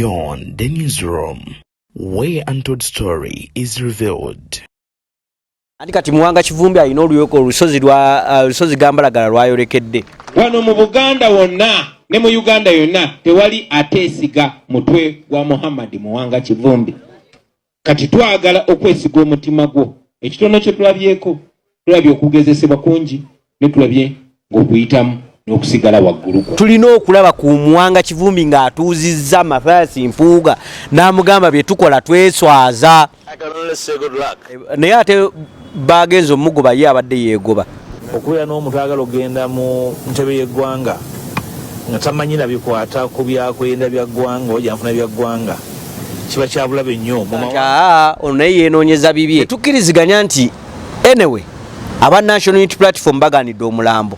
Beyond the Newsroom, where untold story is revealed. Anti kati Muwanga Kivumbi alina oluyoko olusozi lwa lusozi Gambalagala lwayolekedde. Wano mu Buganda wonna ne mu Uganda yonna tewali ateesiga mutwe gwa Muhammad Muwanga Kivumbi. Kati twagala okwesiga omutima gwo. Ekitono kye tulabyeko, tulabye okugezesebwa kungi ne tulabye ng'okuyitamu n'okusigala waggulu. Tulina okulaba ku Muwanga Kivumbi ng'atuuzizza Mathias Mpuuga n'amugamba bye tukola tweswaza. Naye ate bagenze omugoba, ye abadde yeegoba. Okubeera n'omuntu ayagala okugenda mu ntebe y'eggwanga nga tamanyi na bikwata ku byakwenda bya ggwanga oba byanfuna bya ggwanga kiba kya bulabe nnyo mu Nti aa, ono naye yeenoonyeza bibye. Tukkiriziganya nti anyway aba National Unity Platform baganidde omulambo,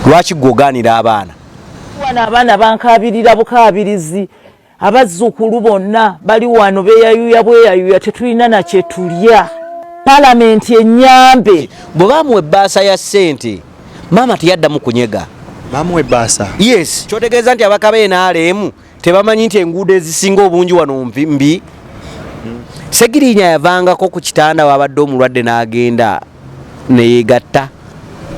lwaki gwe ogaanira abaana? Wano abaana bankabirira bukaabirizi, abazzukulu bonna bali wano beyayuya bweyayuya, tetulina na kyetulya. Palamenti enyambe. Bwe bamuwa ebbaasa ya ssente, maama teyaddamu kunyega. Bamuwa ebbaasa? Yes. Kyotegeeza nti abaka ba NRM tebamanyi nti enguudo ezisinga obungi wano mbi. Segirinya yavangako ku kitanda wabadde omulwadde n'agenda neyegatta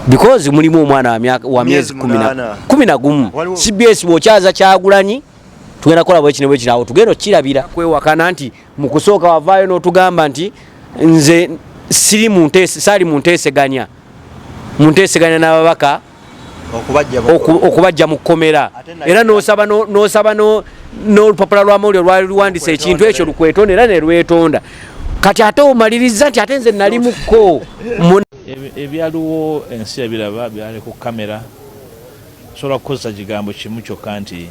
because mulimu omwana wa myezi 11. CBS bw'okyaza Kyagulanyi, tugenda kukola bwekino bwekino, awo tugenda okukirabira. Kwewakana nti mu kusooka wavaayo n'otugamba nti nze siri saali mu nteeseganya n'ababaka okubajja mu kkomera, era n'osaba n'olupapula lw'amawulire lwali luwandisa ekintu ekyo lukwetonda, era ne lwetonda. Kati ate omaliriza nti ate nze nali mukko. Ebyaliwo ensi yabiraba, byali ku kamera. Sobola kukozesa kigambo kimu kyokka nti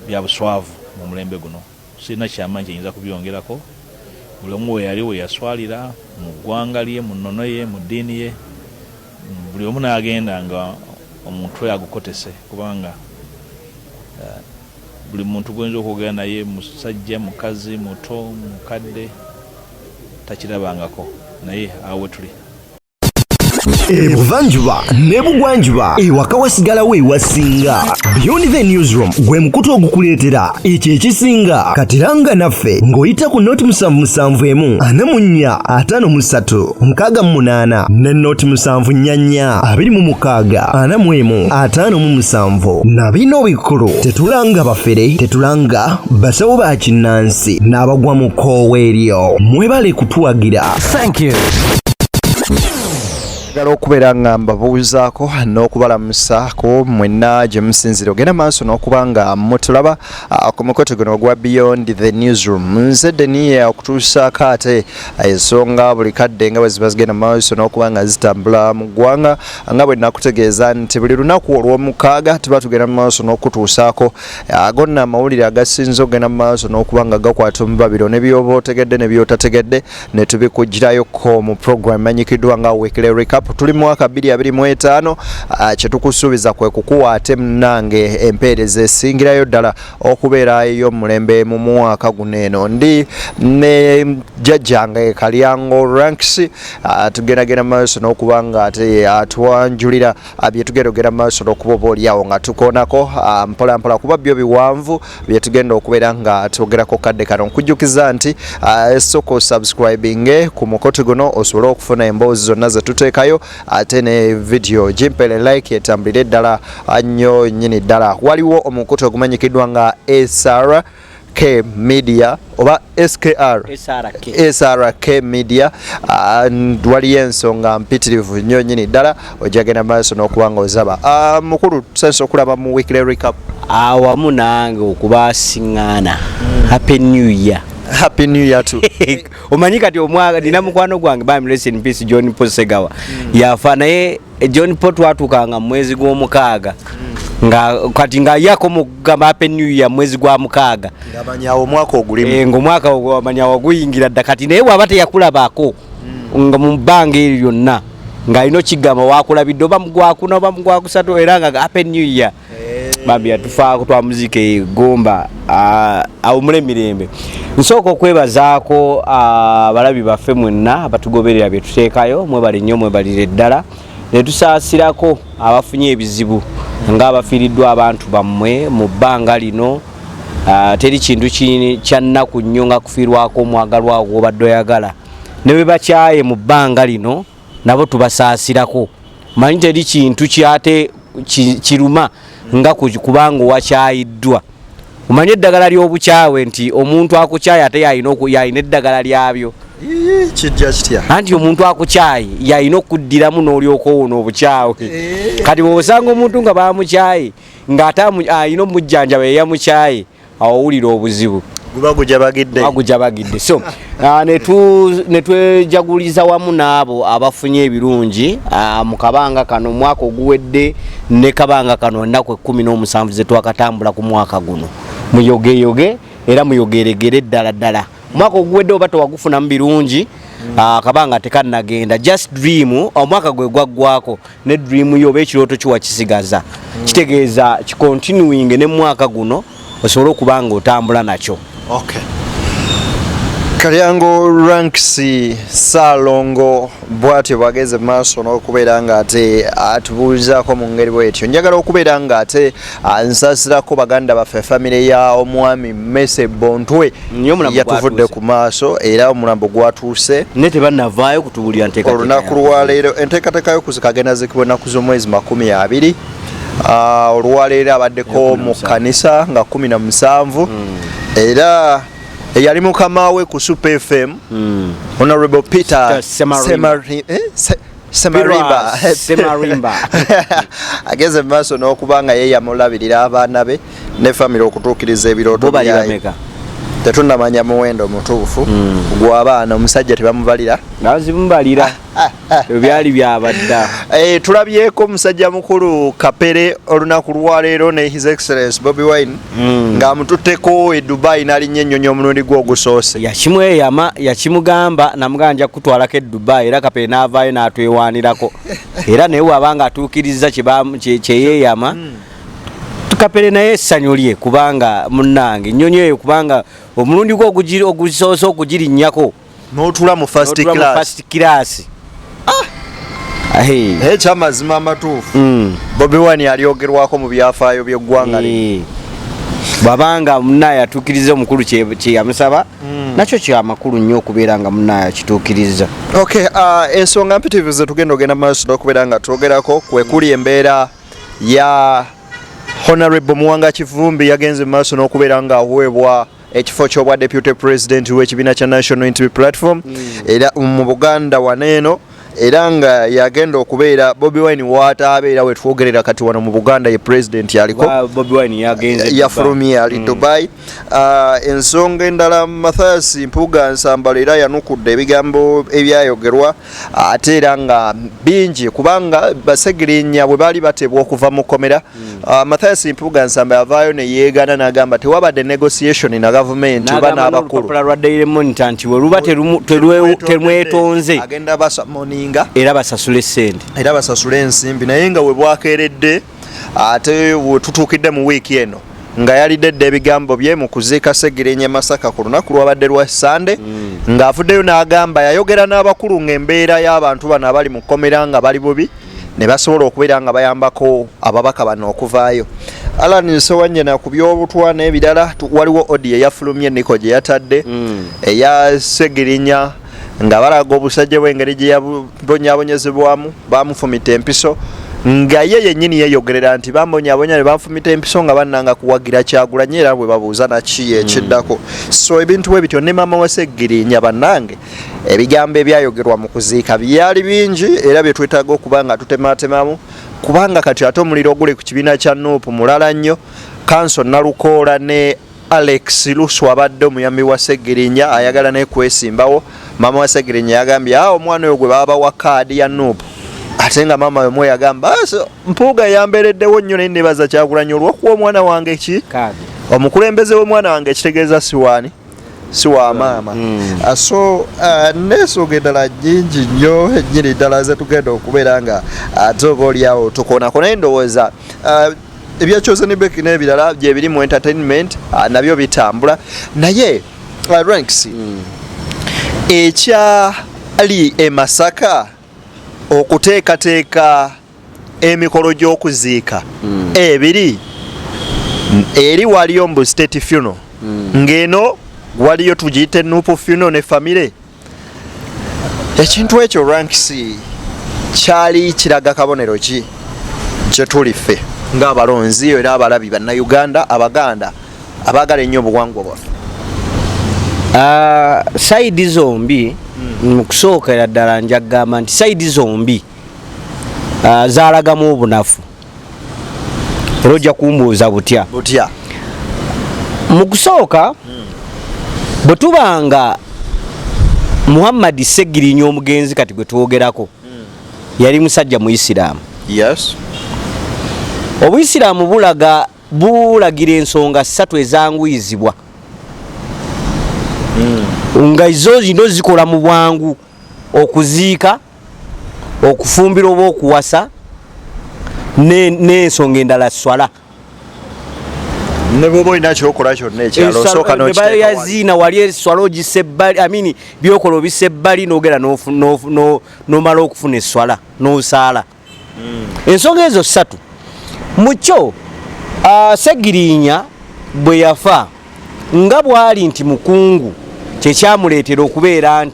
bya buswavu mu mulembe guno. Sirina kyamaanyi kyenyinza kubyongerako. Buli omu we yali we yaswalira mu ggwanga lye, mu nnono ye, mu ddiini ye, buli omu n'agenda nga omutwe agukotese, kubanga buli muntu gwoyinza okwogera naye, musajja, mukazi, muto, mukadde, takirabangako. Naye awo we tuli. Ebuvanjuba ne bugwanjuba, ewaka wasigalawo ewasinga. Beyond the Newsroom gwe mukutu ogukuleetera ekyo ekisinga. Katiranga naffe ng'oyita ku 077 44 53 68 ne 074 26 41 57. Na bino bikulu: tetulanga bafere, tetulanga basawo ba kinnansi n'abagwa mu kkoowa eryo. Mwebale kutuwagira. Thank you. Njagala okubeera nga mbabuuzaako n'okubalamusaako mwenna gye musinzira ogenda maaso n'okuba nga mutulaba ku mukoto guno ogwa Beyond the Newsroom. Nze Deniya, okutuusaako ate ensonga buli kadde nga bwe ziba zigenda maaso n'okuba nga zitambula mu ggwanga. Nga bwe nakutegeeza nti buli lunaku olw'omukaaga tuba tugenda mu maaso n'okutuusaako gonna amawulire agasinze okugenda mu maaso n'okuba nga gakwata omubabiro, ne byoba otegedde ne byotategedde ne tubikugirayoko mu program emanyikiddwa nga Weekly Recap. Tuli mu mwaka 2025. Kyetukusuubiza kwe kukuwa ate munange empeereza esingirayo ddala okubeera ey'omulembe mu mwaka guno. Eno ndi ne jjajjange Kalyango Ranks, tugendagenda mu maaso n'okuba nga ate atwanjulira bye tugenda ogenda mu maaso n'okuba oba oliawo nga tukoonako mpola mpola, kuba byo biwanvu bye tugenda okubeera nga twogerako kadde kano. Nkujjukiza nti sooka osubscribinge ku mukoto guno osobole okufuna emboozi zonna ze tuteekayo, ate ne video gimpere like etambulire ddala nnyo nnyini ddala. Waliwo omukutu ogumanyikiddwa nga SRK Media oba SKR? SRK. SRK Media. Waliyo ensonga mpitirivu nnyo nnyini ddala, ojja genda maaso n'okuba nga ozaba. Mukulu, tusanyusa okulaba mu Weekly Recap. Awamu nange okubasiŋŋaana, happy new year. Happy new year too. Omanyi kati omwaka nina mukwano gwange, bambi, rest in peace, John Paul Segawa, yafa. Naye John Paul twatuukanga mu mwezi gw'omukaaga, nga kati nga yako mugamba happy new year mwezi gwa mukaaga. Ngamanyawo omwaka ogulimu. Ng'omwaka ogwo amanya waguyingira dda. Kati naye bw'aba teyakulabako nga mu bbanga eryo lyonna, ng'alina okigamba wakulabidde oba mugwakuna oba mugwakusatu, era nga happy new year. Bambi yatufaako, twamuziika egomba, awumule emirembe. Nsooka okwebazaako abalabi baffe mwenna abatugoberera bye tuteekayo, mwebale nnyo, mwebalire ddala. Ne tusaasirako abafunye ebizibu ng'abafiiriddwa abantu bammwe mu bbanga lino. Teri kintu kya nnaku nnyo nga kufiirwako omwagalwa wo gw'obadde oyagala. Ne bwe bakyaye mu bbanga lino nabo tubasaasirako. Manyi teri kintu kyate kiruma nga kubanga owakyayiddwa. Omanyi eddagala ly'obukyawe nti omuntu akukyaye ate yalina eddagala lyabyo. Kijja kitya? Anti omuntu akukyaye yalina okuddiramu n'olyoka owona obukyawe. Kati bw'osanga omuntu nga bamukyaye ng'ate alina omujjanjaba eyamukyaye, awo owulira obuzibu. Guba gujabagidde. Guba gujabagidde. So ne twejaguliza wamu n'abo abafunye ebirungi mu kabanga kano omwaka oguwedde ne kabanga kano ennaku 17 ze twakatambula ku mwaka guno. Muyogeyoge era muyogeregere ddala ddala. Omwaka oguwedde oba tewagufunamu birungi, kabanga tekannagenda. Just dream, omwaka gwe gwaggwako ne dream yo oba ekirooto kiwa kisigaza. Kitegeeza kicontinuing ne mwaka guno osobole okuba nga otambula nakyo. Okay. Kalyango Ranks Ssalongo bw'atyo bw'ageze maaso n'okubeera ng'ate atubuuzaako mu ngeri bw'etyo. Njagala okubeera ng'ate nsaasirako baganda baffe famire ya omwami Mese Bontwe yatuvudde ku maaso era omulambo gwatuuse. Ne tebannavaayo kutubuulira nteekateeka. Olunaku lwaleero enteekateeka y'okuzika agenda zikibwa ennaku z'omwezi 20. Olwaleero abaddeko mu kkanisa nga 17 era eyali mukama we ku Super FM Honorable Peter Semarimba ageze mu maaso n'okuba nga ye yamulabirira abaana be ne famire okutuukiriza ebirooto byaye. Tetunnamanya muwendo mutuufu gw'abaana, omusajja tebamubalira. Bazimubalira. Byali byabadda. Tulabyeko omusajja mukulu Kapere olunaku lwaleero ne His Excellence Bobi Wine ng'amututteko e Dubai n'alinnya ennyonyi omulundi gwe ogusoose. Yakimweyama, yakimugamba namugamba nja kukutwalako e Dubai era Kapere n'avaayo n'atwewaanirako. Era naye bw'aba ng'atuukirizza kye yeeyama, Kapere naye essanyu lye kubanga munnange ennyonyi eyo kubanga omulundi gwe ogusoose okugirinnyako n'otuula mu first class. First class. Ekyamazima amatuufu Bobi Wine alyogerwako mu byafaayo by'eggwanga lino. Bw'abanga munnaye atuukiriza omukulu kye yamusaba, nakyo kyamakulu nnyo okubeera nga munnaye akituukiriza. Okay, ensonga mpitirivu ze tugenda ogenda maaso n'okubeera nga twogerako kwe kuli embeera ya Honorable Muwanga Kivumbi yagenze mu maaso n'okubeera ng'aweebwa ekifo ky'obwa Deputy President w'ekibiina kya National Unity Platform era mu Buganda wano eno, era nga yagenda okubeera Bobi Wine waataabeera we twogerera kati wano mu Buganda ye President yaliko. Bobi Wine yagenze yafulumye ali Dubai. Ensonga endala, Mathias Mpuuga Nsambala era yanukudde ebigambo ebyayogerwa ate era nga bingi kubanga Basegirinya bwe baali bateebwa okuva mu kkomera, Mathias Mpuuga Nsamba yavaayo ne yeegaana n'agamba tewabadde negotiation na gavumenti oba n'abakulu. Lwa Daily Monitor nti bwe luba terwetonze agenda basamoninga era basasule ssente, era basasule ensimbi. Naye nga we bwakeeredde ate we tutuukidde mu wiiki eno nga yalidde dda ebigambo bye mu kuziika Ssegirinya Masaka ku lunaku lwabadde lwa Sande, ng'avuddeyo n'agamba yayogera n'abakulu ng'embeera y'abantu bano abali mu kkomera nga bali bubi ne basobola okubeera nga bayambako ababaka bano okuvaayo. Alan Ssewanyana ku by'obutwa n'ebirala, waliwo audio eyafulumye Niko gye yatadde eya Ssegirinya nga balaga obusajja bw'engeri gye yabonyaabonyezebwamu, bamufumita empiso nga ye yennyini yeeyogerera nti bambonyaabonya ne banfumita empiso nga bannanga kuwagira Kyagulanyi, era bwe babuuza naki ekiddako. So ebintu bwe bityo ne maama wa Ssegirinya bannange ebigambo ebyayogerwa mu kuziika byali bingi era bye twetaaga okuba nga tutematemamu kubanga kati ate omuliro oguli ku kibiina kya Nuupu mulala nnyo. Kanso Nalukoola ne Alex Luswa abadde omuyambi wa Ssegirinya ayagala naye kwesimbawo. Maama wa Ssegirinya yagambye omwana oyo gwe babawa kaadi ya Nuupu, ate nga maama we yagamba Mpuuga yambeereddewo nnyo naye nebaza Kyagulanyi olw'okuwa omwana wange ki omukulembeze w'omwana wange, ekitegeeza siwaani si wa maama. So n'ensonga endala nnyingi nnyo ennyini ddala ze tugenda okubeera nga ate oba oliawo tukoonako, naye ndowooza ebya Chosen Becky n'ebirala gyebiri mu entertainment nabyo bitambula. Naye Ranks, ekyali e Masaka okuteekateeka emikolo gy'okuziika ebiri Eri waliyo mbu state funeral, ng'eno waliyo tugiyite NUP funeral ne family. Ekintu ekyo, ranks, kyali kiraga kabonero ki gye tuli ffe ng'abalonzi era abalabi Bannayuganda Abaganda abaagala ennyo obuwangwa bwaffe? Side zombi, mu kusookera ddala njagamba nti side zombi zalagamu obunafu, era ojja kumbuuza butya. Butya? Mu kusooka, bwe tuba nga Muhammad Segirinya omugenzi kati gwe twogerako yali musajja Muisiraamu, Obuyisiraamu bulaga bulagira ensonga ssatu ezanguyizibwa nga zo zino zikola mu bwangu: okuziika, okufumbira oba okuwasa, n'ensonga endala swala. Ne bwoba olina kyokola kyonna ekirala, osooka n'okiteeka wali. Yaziina wali eswala ogissa ebbali, amini byokola obissa ebbali, n'ogenda n'omala okufuna eswala n'osaala. Ensonga ezo ssatu mukyo. Segirinya bwe yafa, nga bwali nti mukungu, kyekyamuleetera okubeera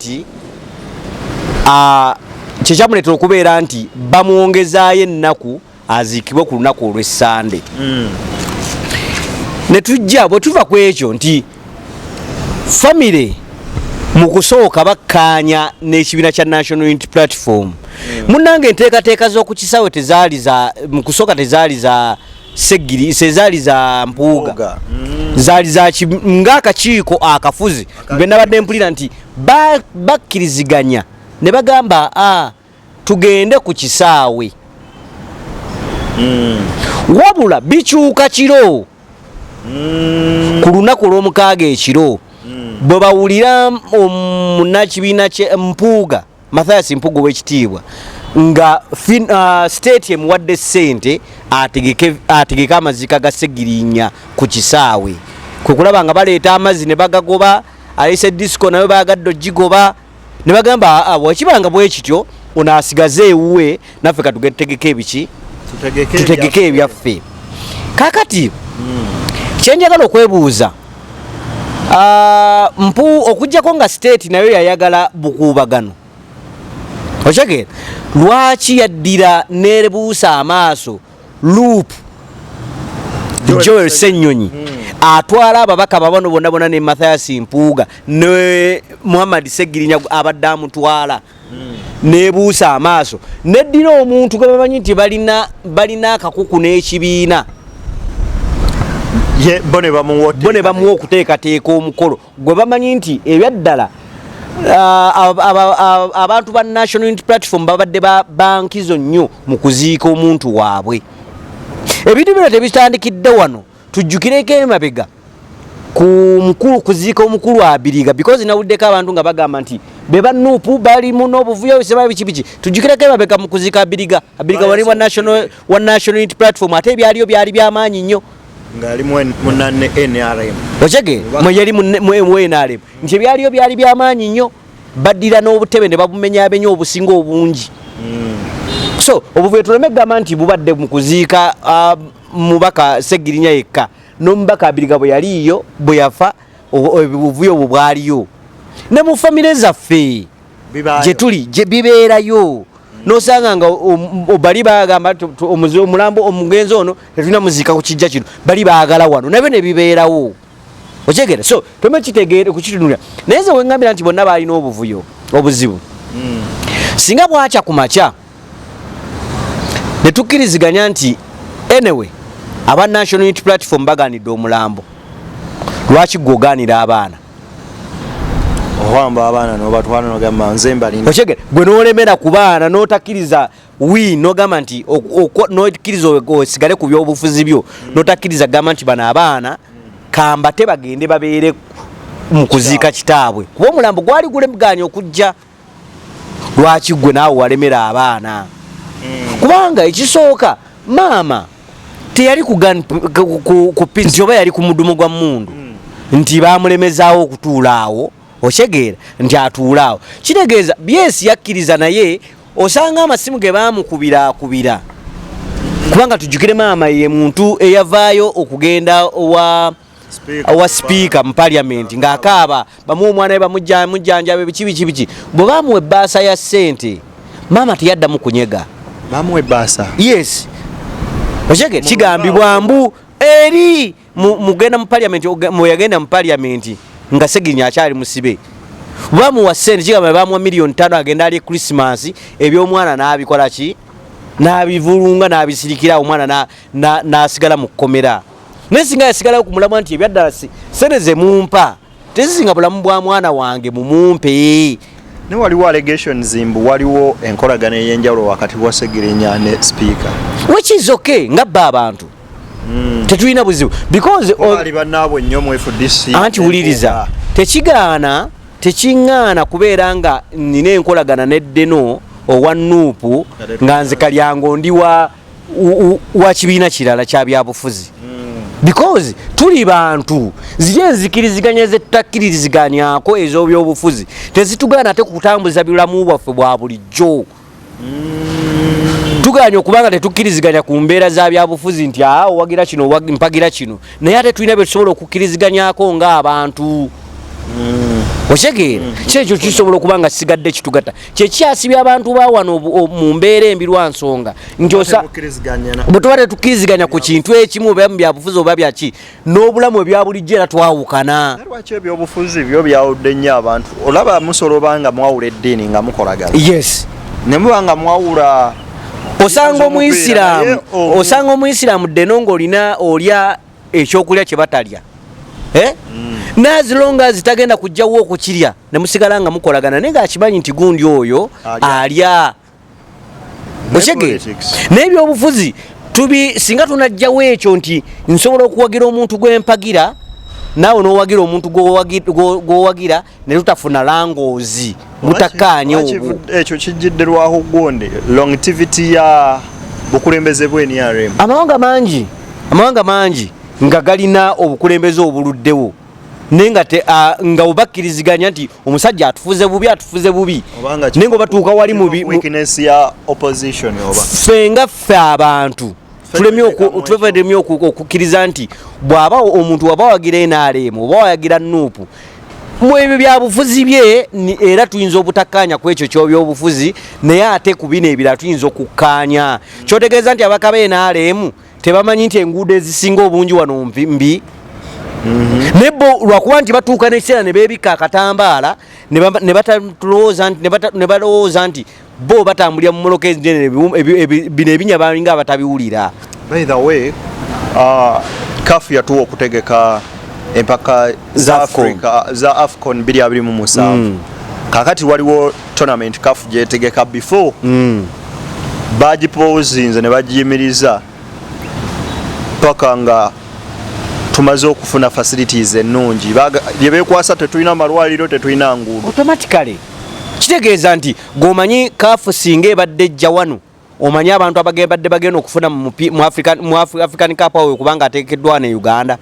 nti bamwongezaayo ennaku aziikibwe ku lunaku olw'Essande. Ne tujja bwe tuva ku ekyo nti famire mu kusooka bakkaanya n'ekibiina kya National Unity Platform. Munnange, enteekateeka z'oku kisaawe tezaali za mu kusooka, tezaali za Segiri, tezaali za Mpuuga. Mpuuga. Zaali za ng'akakiiko akafuzi bwe nabadde mpulira nti bakkiriziganya ne bagamba, a tugende ku kisaawe, wabula bikyuka kiro ku lunaku olw'omukaaga ekiro bwe bawulira munnakibiina kye Mpuuga, Mathias Mpuuga ow'ekitiibwa, nga state emuwadde ssente ategeke amaziika ga Segirinya ku kisaawe, kwe kulaba nga baleeta amazzi ne bagagoba. Alese disco nayo bagadde ogigoba ne bagamba, "Ah, bwekibanga bwe kityo, ono asigaze ewuwe, naffe katutegeke ebiki, tutegeke ebyaffe." Kakati kyenjagala okwebuuza, mpu okugjako nga state nayo yayagala bukuubagano, okitegeera, lwaki yaddira nebuusa amaaso LOP Joel Ssenyonyi atwala ababaka babano bonna bonna ne Mathias Mpuuga ne Muhammad Segirinya abadde amutwala, nebuusa amaaso neddira omuntu gwe bamanyi nti balina akakuku n'ekibiina? Ye bo ne bamuwa Bo ne bamuwa okuteekateeka omukolo gwe bamanyi nti ebyaddala abantu ba National Unity Platform babadde bankizo nnyo mu kuziika omuntu waabwe. Ebintu bino tebitandikidde wano. Tujjukireko emabega ku mukulu kuziika omukulu Abiriga, because nawuliddeko abantu nga bagamba nti be ba NUP balimu n'obuvuyo seba biki biki. Tujjukireko emabega mu kuziika Abiriga. Abiriga wali wa National Unity Platform, ate ebyaliyo byali byamaanyi nnyo. Ng'ali mu NRM. Okitegeera, mwe yali mu NRM, nti ebyaliyo byali byamaanyi nnyo, baddira n'obutebe ne babumenyabenya obusinga obungi. So obuvuyo tuleme kugamba nti bubadde mu kuziika mubaka Segirinya yekka. N'omubaka Abiriga bwe yaliiyo, bwe yafa, obuvuyo obwo bwaliyo ne mu famire zaffe. Bibaayo. Gye tuli gye bibeerayo, nosanga nga bali bagamba omulambo omugenzi ono tetulina muziika ku kijja kino, bali baagala wano, nabyo ne bibeerawo. Okitegeera? So tome kitegeere kukitunulira, naye nze wengambira nti bonna balina obuvuyo obuzibu. Singa bwakya ku makya ne tukkiriziganya nti anyway aba National Unity Platform baganidde omulambo, lwaki gwe ogaanira abaana? Owamba abaana n'obatwala n'ogamba nze mbalina. Okitegeera, gwe n'olemera ku baana n'otakkiriza wi n'ogamba nti n'okkiriza osigale ku byobufuzi byo, n'otakkiriza gamba nti bano abaana kambate bagende babeere mu kuziika kitaabwe, kuba omulambo gwali gulemuganya okujja. Lwaki gwe naawe walemera abaana? Kubanga ekisooka, maama teyali ku nti oba yali ku mudumu gwa mundu nti bamulemezaawo okutuula awo. Okitegeera nti atuula awo kitegeeza byesi yakkiriza, naye osanga amasimu ge bamukubira akubira. Kubanga tujjukire maama ye muntu eyavaayo okugenda owa sipiika mu parliament ng'akaaba bamuwa omwana we, bamujjanjabe, biki biki biki. Bwe bamuwa ebbaasa ya ssente, maama teyaddamu kunyega. Bamuwa ebbaasa? Yes, okitegeera, kigambibwa mbu eri mugenda mu parliament, mweyagenda mu parliament nga Segirinya akyali musibe, bamuwa ssente, kigamba bamuwa miliyoni 5 agenda alye Christmas, ebyomwana n'abikola ki, n'abivulunga, n'abisirikira, omwana n'asigala mu kkomera. Naye singa yasigalayo ku mulamwa nti ebyaddala ssente ze mumpa tezisinga bulamu bwa mwana wange, mumumpe. Ne waliwo allegations mbu waliwo enkolagana ey'enjawulo wakati wa Segirinya ne sipiika. Which is okay, nga bba abantu tetulina buzibu because baali bannaabwe nnyo mu FDC. Anti wuliriza, tekigaana, tekiŋŋaana kubeera nga nina enkolagana neddeno owa NUP nga nze Kalyango ndi wa kibiina kirala kya byabufuzi, because tuli bantu. Ziri enzikiriziganya zetutakkiriziganyako ez'obyobufuzi tezitugaana ate kutambuza bulamu bwaffe bwa bulijjo. Tuganye okubanga tetukkiriziganya ku mbeera za byabufuzi nti aa, owagira kino, mpagira kino, naye ate tulina bye tusobola okukkiriziganyako ng'abantu, okitegeera? Kyekyo kisobola okuba nga kisigadde kitugatta, kyekyasibya abantu ba wano mu mbeera embi lwa nsonga nti bwe tuba tetukkiriziganya ku kintu ekimu, oba mu byabufuzi oba byaki, n'obulamu ebya bulijjo era twawukana. Lwaki ebyobufuzi byo byawudde nnyo abantu? Olaba musobola oba nga mwawula eddiini nga mukolagana, ne muba nga mwawula Osanga omuyisiraamu, naye osanga omuyisiraamu ddeno ng'olina olya ekyokulya kye batalya, eh? As long as tagenda kujjawo okukirya ne musigala nga mukolagana, naye ng'akimanyi nti gundi oyo Alya. alya. Okitegeera? Politics. N'ebyobufuzi tubi singa tunajjawo ekyo nti nsobola okuwagira omuntu gwempagira, naawe n'owagira omuntu gw'owagira, ne tutafuna langoozi butakkaanya Lwaki obwo. Ekyo kijjidde lwaho gundi longevity ya bukulembeze bwe NRM. Amawanga mangi nga galina obukulembeze obuluddewo, naye nga nga bwebakkiriziganya nti omusajja atufuze bubi, atufuze bubi, Obanga naye nga batuuka wali weakness ya opposition oba ffe nga ffe abantu tulemye tuteekamu tulemye okukkiriza nti bw'aba omuntu waba wagira NRM oba wayagira NUP, mu ebyo byabufuzi bye era tuyinza obutakkaanya ku ekyo kyobyobufuzi, naye ate ku bino ebirala tuyinza okukkaanya. Kyotegeeza nti abaka ba NRM tebamanyi nti enguudo ezisinga obungi wano mbi, naye bo lwakuba nti batuuka n'ekiseera ne beebikka akatambaala ne batalowooza nti- ne balowooza nti bo batambulira mu mmotoka ezinene, bino ebinya balinga abatabiwulira. By the way, CAF yatuwa okutegeka empaka Za za AFCON. Africa za AFCON 2027. Kakati waliwo tournament CAF gyetegeka before, bagipausinze ne bagiyimiriza paka nga tumaze okufuna facilities ennungi. Bye beekwasa, tetulina malwaliro, tetulina nguudo. Automatically kitegeeza nti gwomanyi CAF singa ebadde ejja wano, omanyi abantu abadde bagenda okufuna mu African Cup awo, kubanga ateekeddwa ne Uganda,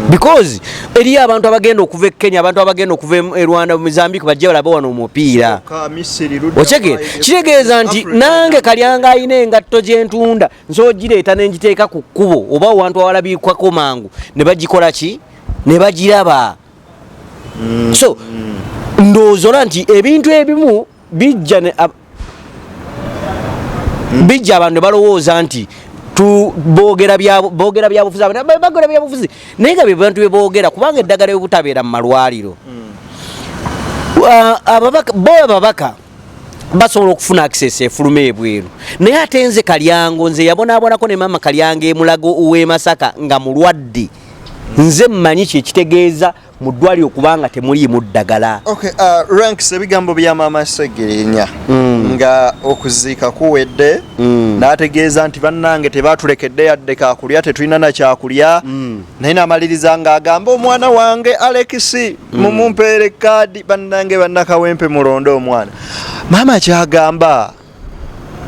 because eriyo abantu abagenda okuva e Kenya, abantu abagenda okuva e Rwanda, Mozambique, bajje balabe wano omupiira. Ka Misiri, ludda Okitegeera? wa- Kitegeeza nti Africa. nange Kalyanga alina engatto gyentunda, nsobola ogireeta nengiteeka ku kkubo oba awantu awalabikwako mangu ne bagikola ki, ne bagiraba. So ndowooza ola nti ebintu ebimu bijja abantu ne balowooza nti boogera byabufuzi, abantu bagera byabufuzi, naye nga bye bantu bye boogera, kubanga eddagala ebutabeera mu malwaliro. Ababaka bo, ababaka basobola okufuna access efuluma ebweru, naye ate nze Kalyango, nze yabonaabonako ne maama Kalyango emulago ow'e Masaka nga mulwadde, nze mmanyi kyekitegeeza mu ddwaliro kubanga temuliimu ddagala. Okay, Ranks, ebigambo bya maama Segirinya nga okuziika kuwedde, n'ategeeza nti bannange tebatulekedde yadde kakulya, tetulina na kyakulya, naye n'amaliriza ng'agamba omwana wange Alex, mumumpeere kaadi, bannange bannakawempe mulonde omwana. Maama kyagamba,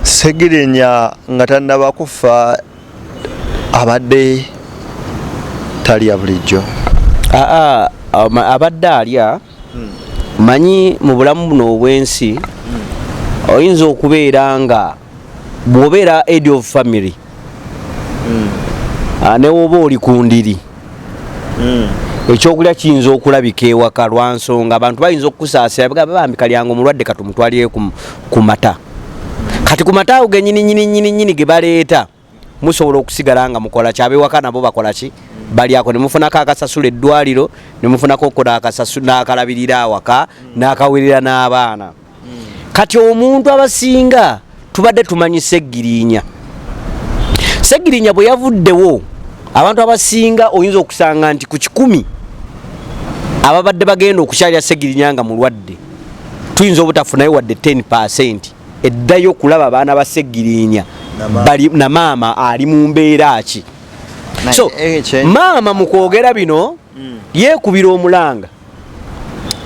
Segirinya nga tannaba kufa abadde talya bulijjo. Aa, abadde alya. Manyi mu bulamu buno obw'ensi oyinza okubeera nga bw'obeera head of family. Ne woba oli ku ndiri, ekyokulya kiyinza okulabika ewaka lwa nsonga abantu bayinza okukusaasira, bagamba bambi Kalyango omulwadde, katumutwalire ku mata. Kati ku mata ago genyini nyini nyini nyini ge baleeta, musobola okusigala nga mukola ki? Abewaka nabo bakola ki? Balyako ne mufunako akasasula eddwaliro, ne mufunako okukola akasasu n'akalabirira awaka n'akawerera n'abaana. Kati omuntu abasinga tubadde tumanyi Segirinya. Segirinya bwe yavuddewo, abantu abasinga oyinza okusanga nti ku 100 ababadde bagenda okukyalira Segirinya nga mulwadde, tuyinza obutafunayo wadde 10% eddayo okulaba abaana ba Segirinya bali na maama ali mu mbeera ki. So maama mu kwogera bino yeekubira omulanga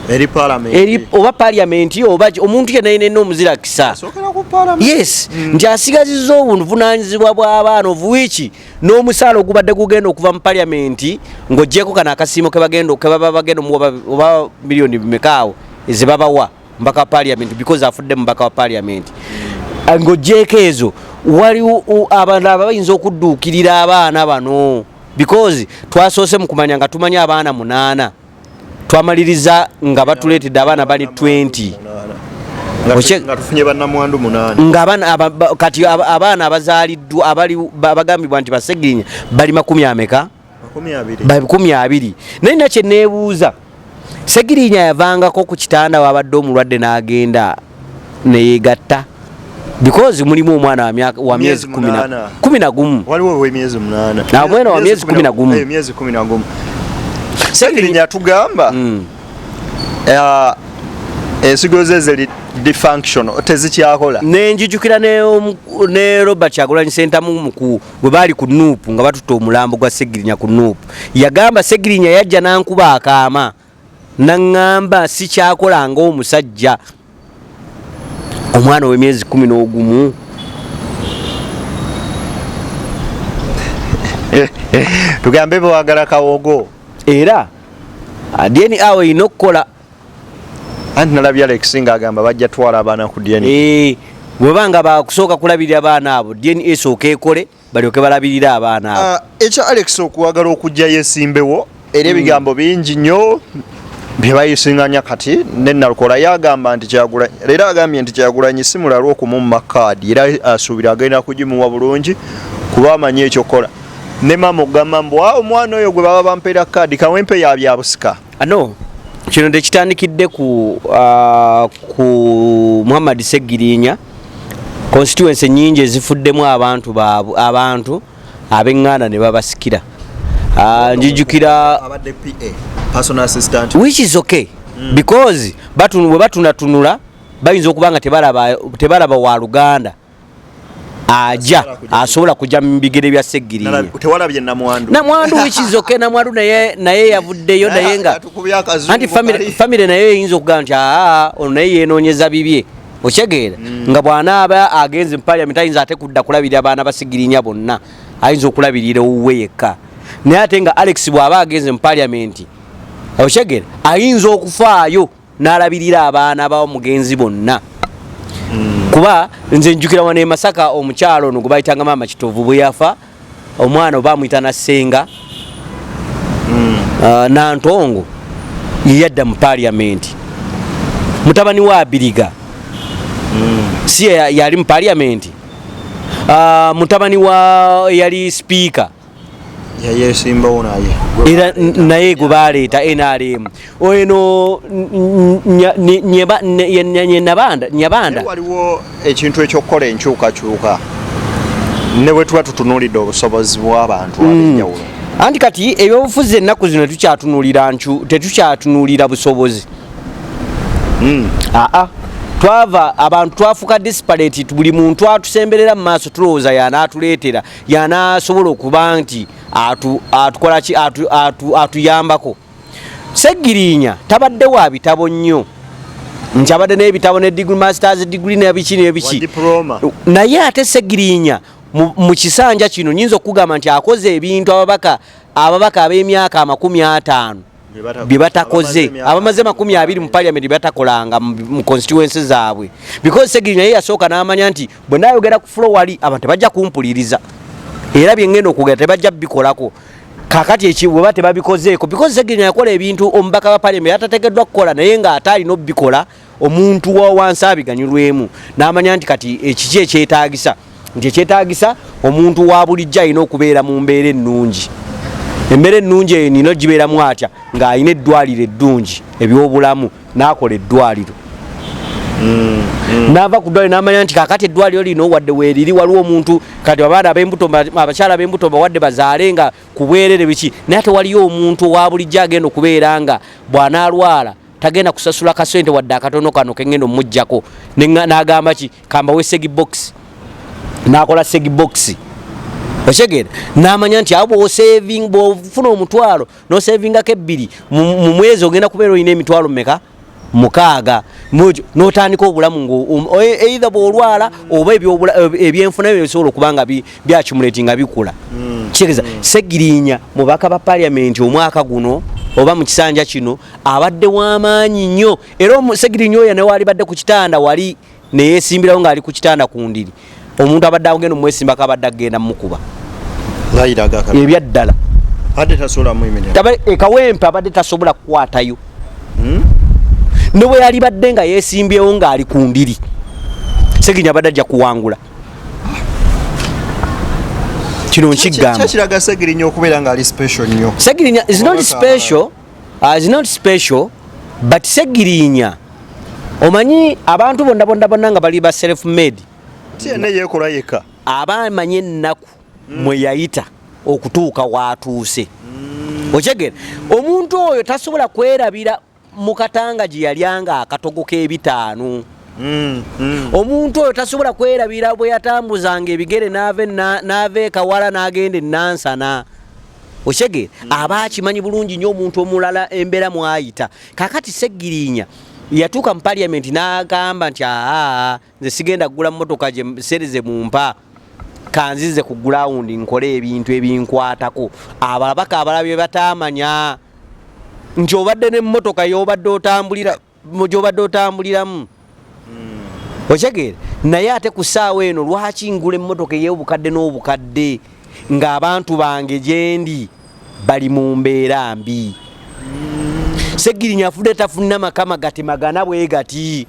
eri parliament, eri oba parliament oba omuntu yenna yenna omuzirakisa. Sookera ku parliament. Yes, nti asigazizza obuvunanyizibwa bw'abaana, ovuwiki n'omusaala ogubadde gugenda okuva mu parliament, ng'oggyeko kano akasiimo kebagenda kebaba bagenda omuwa oba miliyoni mekaawo ezebabawa mbaka wa parliament, because afudde mubaka wa parliament. Ng'oggyeko ezo, waliwo abantu abayinza okudduukirira abaana bano, because twasoose mu kumanya nga tumanyi abaana munaana, twamaliriza nga batuleetedde abaana bali 20. Nga tufunye bannamwandu munaana. Nga abaana kati abaana abazaaliddwa abali bagambibwa nti Basegirinya bali makumi ameka? 20. 20. Naye nakye neebuuza, Segirinya yavangako ku kitanda wabadde omulwadde n'agenda neyegatta? Because mulimu omwana wa myezi 11. Waliwo ow'emyezi 8. Omwana wa myezi 11. Emyezi 11. Segirinya atugamba ensigo ze ziri dysfunctional, tezikyakola. Nenjijukira ne Robert Kyagulanyi Ssentamu bwe baali ku NUP nga batutta omulambo gwa Segirinya ku NUP, yagamba Segirinya yajja nankuba akaama naŋŋamba sikyakola ng'omusajja. Omwana ow'emyezi 11. Tugambe bwagala kawogo. Era DNA awo erina okukola. Anti nalabye Alex ng'agamba bajja twala abaana ku DNA. Bwebanga bakusooka kulabirira abaana abo, DNA esooka ekole, balyoke balabirire abaana abo. Ekya Alex okwagala okujja yesimbewo, era ebigambo bingi nnyo bye bayisinganya. Kati ne Nalukola yagamba nti Kyagulanyi, leero agambye nti Kyagulanyi si mulalu okumumma kaadi, era asuubira agenda kugimuwa bulungi kuba amanyi ekyokukola. Ne maama okugamba mbu omwana oyo gwe baba bampeera kaadi kawempe ya byabusika. Ano kino tekitandikidde ku Muhammad Segirinya. Constituency nyingi ezifuddemu abantu baabwe, abantu ab'eŋŋanda ne babasikira. Njijukira abadde PA, personal assistant. Which is okay, because bwe batunatunula bayinza okuba nga tebalaba wa luganda aja asobola kujja mu bigere bya Segirinya. Tewalabye namwandu? Namwandu, which is okay. Namwandu naye yavuddeyo, naye nga anti family naye eyinza okugamba nti aa, ono naye yeenoonyeza bibye. Okyegeera nga bw'anaaba agenze mu parliament ayinza ate kudda kulabirira abaana basigirinya bonna, ayinza okulabirira owuwe yekka. Naye ate nga Alex bw'aba agenze mu parliament, okyegeera, ayinza okufaayo n'alabirira abaana b'omugenzi bonna. Kuba nze njukira wano e Masaka omukyalo ono gwe bayitanga Maama Kitovu bwe yafa, omwana oba amuyita Nassenga Nantongo yeyadda mu parliament. Mutabani wa Abiriga si yali mu parliament? Mutabani wa yali speaker yayesimbawo naye. Era naye gwe baleeta NRM eno Nyabanda. Waliwo ekintu ekyokukola enkyukakyuka ne bwe tuba tutunuulidde obusobozi bw'abantu ab'enjawulo. Anti kati ebyobufuzi ennaku zino tetukyatunuulira busobozi. Aa, twava abantu twafuuka desperate. Buli muntu atusemberera mu maaso tulowooza yanaatuleetera, yanasobola okuba nti atukola ki, atuyambako. Segirinya tabadde wa bitabo nnyo, nti abadde n'ebitabo ne degree, masters degree nebiki nebiki, naye ate Segirinya mu kisanja kino nyinza okugamba nti akoze ebintu ababaka ab'emyaka 50 bye batakoze, abamaze 20 mu parliament bye batakolanga mu constituency zaabwe, because Segirinya ye yasooka n'amanya nti bwe naayogera ku floor wali abantu tebajja kumpuliriza. Era byengenda okwogera tebajja bikolako kakati eki bweba tebabikozeeko, because Segirinya yakola ebintu omubaka wa parliament yatateekeddwa kukola, naye ng'ate alina obikola omuntu wa wansi abiganyulwemu, n'amanya nti kati ekiki ekyetaagisa, nti ekyetaagisa omuntu wa bulijjo alina okubeera mu mbeera ennungi. Embeera ennungi eyo nina ogibeeramu atya? Ng'alina eddwaliro eddungi, ebyobulamu, n'akola eddwaliro. N'ava ku ddwaliro n'amanya nti kakati eddwaliro lino wadde weeriri waliwo omuntu kati abaana ab'embuto, abakyala b'embuto bawadde bazaale nga ku bwerere biki, naye ate waliyo omuntu owa bulijjo agenda okubeera nga bw'anaalwala tagenda kusasula kasente wadde akatono kano kengenda omujjako. N'agamba ki, kambawe segi box, n'akola segi box. Okitegeera? N'amanya nti awo bw'osaving, bw'ofuna 500 n'osavingako 2 mu mwezi, ogenda kubeera olina emitwalo meka? 6. N'otandika obulamu either bw'olwala oba ebyenfuna byo bisobola okuba nga byaccumulate nga bikula. Kitegeeza Segirinya mubaka ba parliament omwaka guno oba mu kisanja kino abadde w'amaanyi nnyo. Era Segirinya oyo ne wali badde ku kitanda wali neyesimbirawo ng'ali ku kitanda ku ndiri, omuntu abadde agenda omwesimbako abadde agenda mukuba. Ebyaddala ekawempe abadde tasobola kukwatayo. Ne bwe yali badde nga yeesimbyewo ng'ali ku ndiri, Segirinya abadde ajja kuwangula. Kino nkigamba. Kiraga Segirinya okubeera ng'ali special nnyo. Segirinya is not special, is not special, but Segirinya omanyi abantu bonna bonna bonna nga bali ba self made. Tiyenne yeekola yekka. Aba amanyi ennaku mwe yayita okutuuka watuuse. Okyegera omuntu oyo tasobola kwerabira mu katanga gye yalyanga akatogo k'ebitaano. Omuntu oyo tasobola kwerabira bwe yatambuzanga ebigere n'ava ekawala n'agenda enansana. Okyegera aba akimanyi bulungi nnyo omuntu omulala embeera mwayita. Kakati Segirinya yatuuka mu parliament n'agamba nti aa, nze sigenda kugula mmotoka gye sereze mumpa, kanzize ku ground nkole ebintu ebinkwatako. Ababaka abalala bye batamanya nti obadde n'emmotoka y'obadde otambulira gy'obadde otambuliramu. Okitegeera? Naye ate ku ssaawa eno lwaki ngula emmotoka ey'obukadde n'obukadde ng'abantu bange gyendi bali mu mbeera mbi? Segirinya afudde tafuna makama gatemagana bwe gati.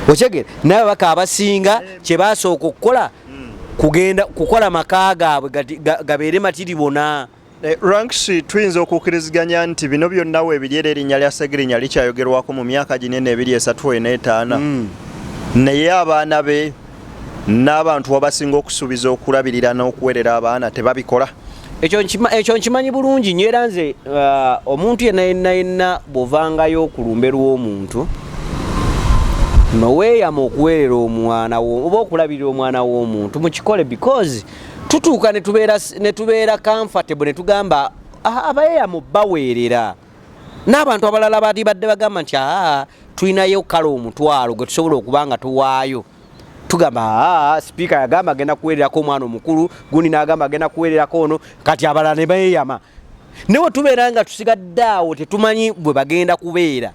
Okitegeera? Naye ababaka abasinga kye basooka okukola kugenda kukola maka gaabwe gabeere matiribona. Ranks, tuyinza okukkiriziganya nti bino byonna weebiri era erinnya lya Segirinya likyayogerwako mu myaka ginene 2, 3, 4, 5. Naye abaana be n'abantu abasinga okusuubiza okulabirira n'okuwerera abaana tebabikola. Ekyo nkimanyi bulungi nnyo. Era nze omuntu yenna yenna yenna bw'ovangayo ku lumbe lw'omuntu noweeyama okuweerera omwana wo oba okulabirira omwana w'omuntu, mukikole, because tutuuka ne tubeera comfortable ne tugamba, "Ah, abayeeyama baweerera." N'abantu abalala bali badde bagamba nti aa, tulinayo kale 500 gwe tusobola okuba nga tuwaayo, tugamba aa, sipiika yagamba agenda kuweererako omwana omukulu gundi, n'agamba agenda kuweererako ono. Kati abalala ne beeyama, ne bwe tubeera nga tusigadde awo tetumanyi bwe bagenda kubeera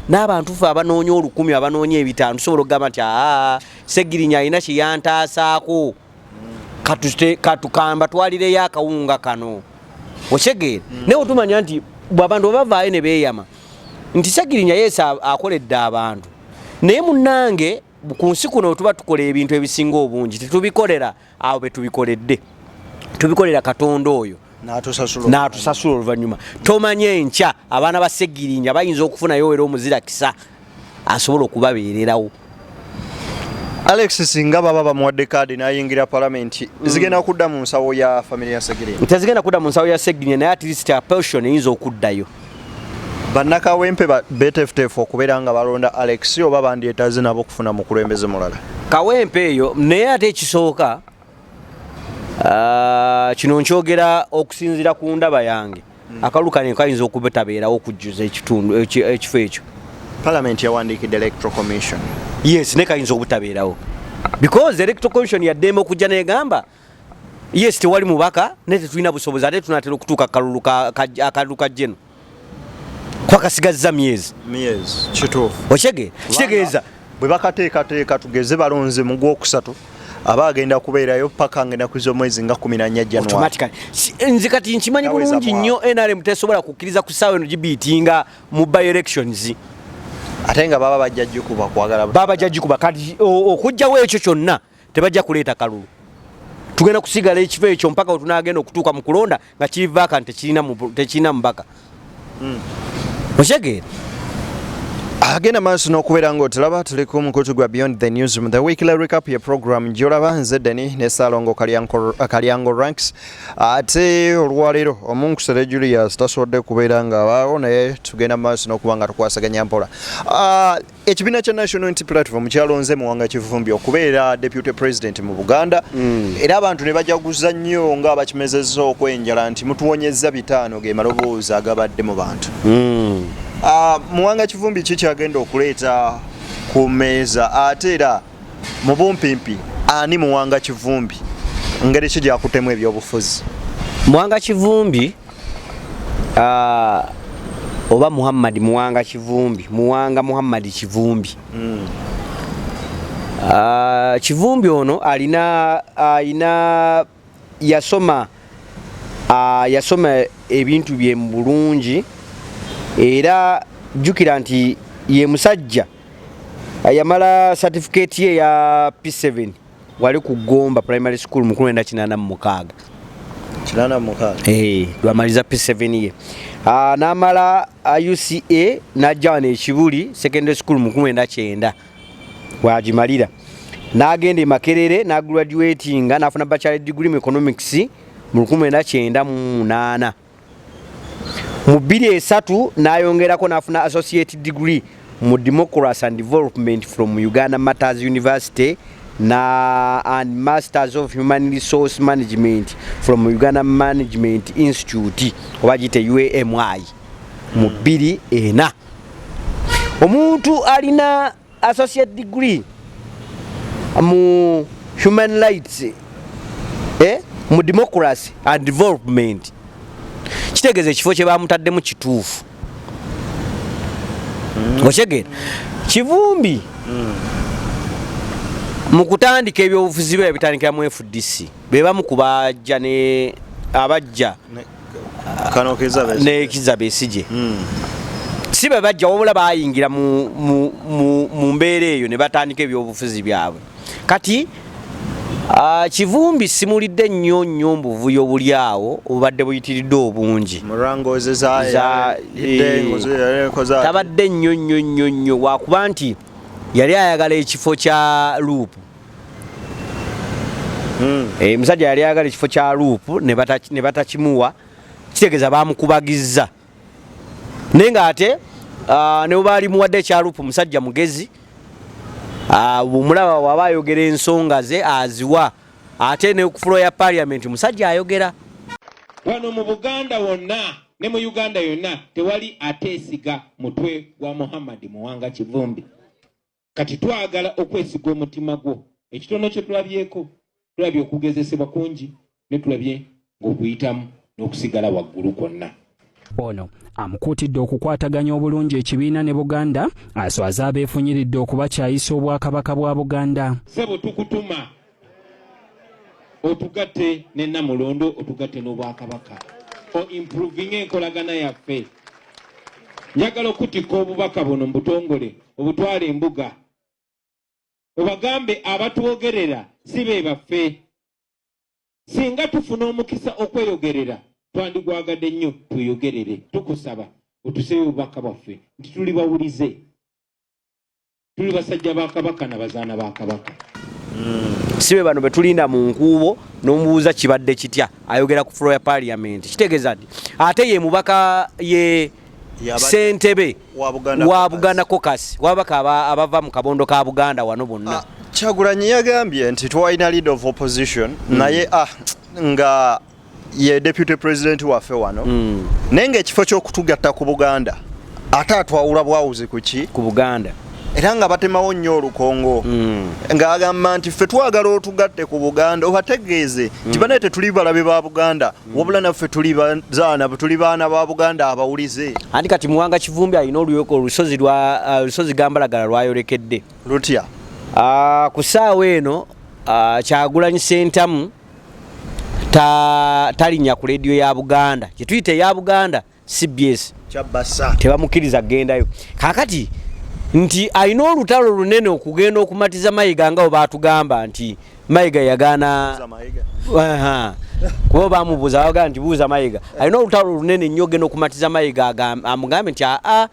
n'abantu. Ffe abanoonya 1000, abanoonya 500, tusobola okugamba nti aa, Segirinya alina kye yantaasaako, katukamba twalireyo akawunga kano. Okitegeera? Naye otumanya nti bw'abantu bwe bavaayo ne beeyama nti Segirinya yeesi akoledde abantu, naye munnange ku nsi kuno tuba tukola ebintu ebisinga obungi tetubikolera abo be tubikoledde, tubikolera Katonda oyo n'atusasula. N'atusasula oluvannyuma. Tomanye enkya abaana ba Segirinya bayinza okufunayo era omuzirakisa asobola okubabeererawo. Alex, singa baba bamuwadde kaadi n'ayingira palamenti, zigenda kudda mu nsawo ya famire ya Segirinya? Tezigenda kudda mu nsawo ya Segirinya, naye at least a portion eyinza okuddayo. Bannakawempe beteefuteefu okubeera nga balonda Alex oba bandyetaaze nabo okufuna mukulembeze mulala? Kawempe eyo, naye ate ekisooka, kino nkyogera okusinziira ku ndaba yange, akalulu kano kayinza okubutabeerawo okujjuza ekitundu ekifo ekyo. Palamenti yawandiikidde Electoral Commission. Yes, naye kayinza obutabeerawo because Electoral Commission yaddembe okujja negamba yes, tewali mubaka, naye tetulina busobozi, ate tunatera okutuuka akalulu ka jeno kwakasigazza myezi. Myezi, kituufu. Okitegeera? Kitegeeza bwe bakateekateeka, tugeze balonze mu gwokusatu, Aba agenda kubeerayo paka nga ennaku z'omwezi nga 14 January. Automatically. Nze kati nkimanyi Taweza bulungi mwaka. nnyo NRM tesobola kukkiriza ku ssaawa eno gibiitinga mu by elections. Ate nga baba bajja gikuba kwagala. Baba bajja gikuba kati okuggyawo ekyo kyonna tebajja kuleeta kalulu. Tugenda kusigala ekifo ekyo mpaka wetunaagenda okutuuka mu kulonda nga kiri vacant, tekirina mubaka. Okitegeera? Agenda maaso n'okubeera ng'otulaba, tuli ku mukutu gwa Beyond the Newsroom, the weekly recap ye program gy'olaba. Nze Deni ne Saalongo Kalyango Ranks. Ate olwaleero omunkusere Julius tasobodde kubeera ng'abaawo, naye tugenda maaso n'okuba nga tukwasaganya mpola. Ekibiina kya National Unity Platform kyalonze Muwanga Kivumbi okubeera deputy president mu Buganda, era abantu ne bajaguza nnyo nga abakimezezza okwenjala nti mutuwonyezza 500, ge maloboozi agabadde mu bantu. Muwanga Kivumbi ki kyagenda okuleeta ku mmeeza? Ate era mu bumpimpi, ani Muwanga Kivumbi? Ngeri ki gyakutemu ebyobufuzi? Muwanga Kivumbi, oba Muhammad Muwanga Kivumbi, Muwanga Muhammad Kivumbi. Kivumbi ono alina yasoma ebintu bye mu bulungi, era jjukira nti ye musajja yamala certificate ye ya P7 wali ku Gomba Primary School mu 1986. 86. Lwamaliza P7 ye. N'amala UCA n'ajja wano e Kibuli Secondary School mu 1990 wagimalira, n'agenda e Makerere n'agraduatinga n'afuna bachelor degree mu economics mu 1998. Mu 2003 n'ayongerako n'afuna associate degree mu democracy and development from Uganda Martyrs University na and masters of human resource management from Uganda Management Institute, oba giyite UAMI, mu 2004. Omuntu alina associate degree mu human rights, mu democracy and development, kitegeeza ekifo kye bamutaddemu kituufu. Okitegeera? Kivumbi mu kutandika ebyobufuzi bwe yabitandikira mu FDC, be bamu ku bajja ne abajja Kano Kizza Besigye. Ne Kizza Besigye. Si be bajja, wabula bayingira mu mbeera eyo ne batandika ebyobufuzi byabwe. Kati Kivumbi simulidde nnyo nnyo mbuvuyo buli awo obubadde buyitiridde obungi. Murangoze za Tabadde nnyo nnyo nnyo nnyo, wakuba nti yali ayagala ekifo kya LOP. Musajja yali ayagala ekifo kya LOP ne batakimuwa, kitegeeza bamukubagizza. Naye ng'ate ne bwe baali muwadde ekya LOP, musajja mugezi. Bw'omulaba bw'aba ayogera ensonga ze aziwa, ate ne ku floor ya parliament musajja ayogera. Wano mu Buganda wonna ne mu Uganda yonna tewali ateesiga mutwe gwa Muhammad Muwanga Kivumbi. Kati twagala okwesiga omutima gwo. Ekitono kye tulabyeko, tulabye okugezesebwa kungi, ne tulabye ng'okuyitamu n'okusigala waggulu kwonna. Ono amukuutidde okukwataganya obulungi ekibiina ne Buganda, aswaze abeefunyiridde okubakyayisa Obwakabaka bwa Buganda. Ssebo, tukutuma otugatte ne Namulondo, otugatte n'Obwakabaka, o improving enkolagana yaffe. Njagala okutikka obubaka buno mu butongole, obutwala embuga, obagambe abatwogerera si be baffe. Singa tufuna omukisa okweyogerera, twandigwagadde nnyo tweyogerere. Tukusaba otusebe obubaka bwaffe nti tuli bawulize, tuli basajja ba Kabaka na bazaana ba Kabaka. Si be bano betulinda mu nkuubo n'omubuuza kibadde kitya, ayogera ku floor ya parliament. Kitegeeza nti ate ye mubaka ye ssentebe wa Buganda wa Caucus. Buganda Caucus, wabaka abava mu kabondo ka Buganda wano bonna. Kyagulanyi yagambye nti twalina leader of opposition, naye nga ye deputy president waffe wano, naye ng'ekifo ky'okutugatta ku Buganda ate atwawula bwawuzi ku ki? Ku Buganda. Era nga batemawo nnyo olukongo, ng'agamba nti ffe twagala otugatte ku Buganda, obategeeze nti banaye tetuli balabe ba Buganda, wabula naffe tuli bazaana, tuli baana ba Buganda abawulize. Anti kati Muwanga Kivumbi alina oluyoko olusozi lwa olusozi Gambalagala lwayolekedde. Lutya? Ku ssaawa eno. Kyagulanyi Ssentamu talinnya ku leediyo ya Buganda, kyetuyita eya Buganda CBS, tebamukkiriza kugendayo. Kakati nti alina olutalo lunene okugenda okumatiza Mayiga, nga bwe batugamba nti Mayiga yagaana, kuba bamubuuza, bagamba nti buuza Mayiga. Alina olutalo lunene nnyo ogenda okumatiza Mayiga, amugambe nti aa,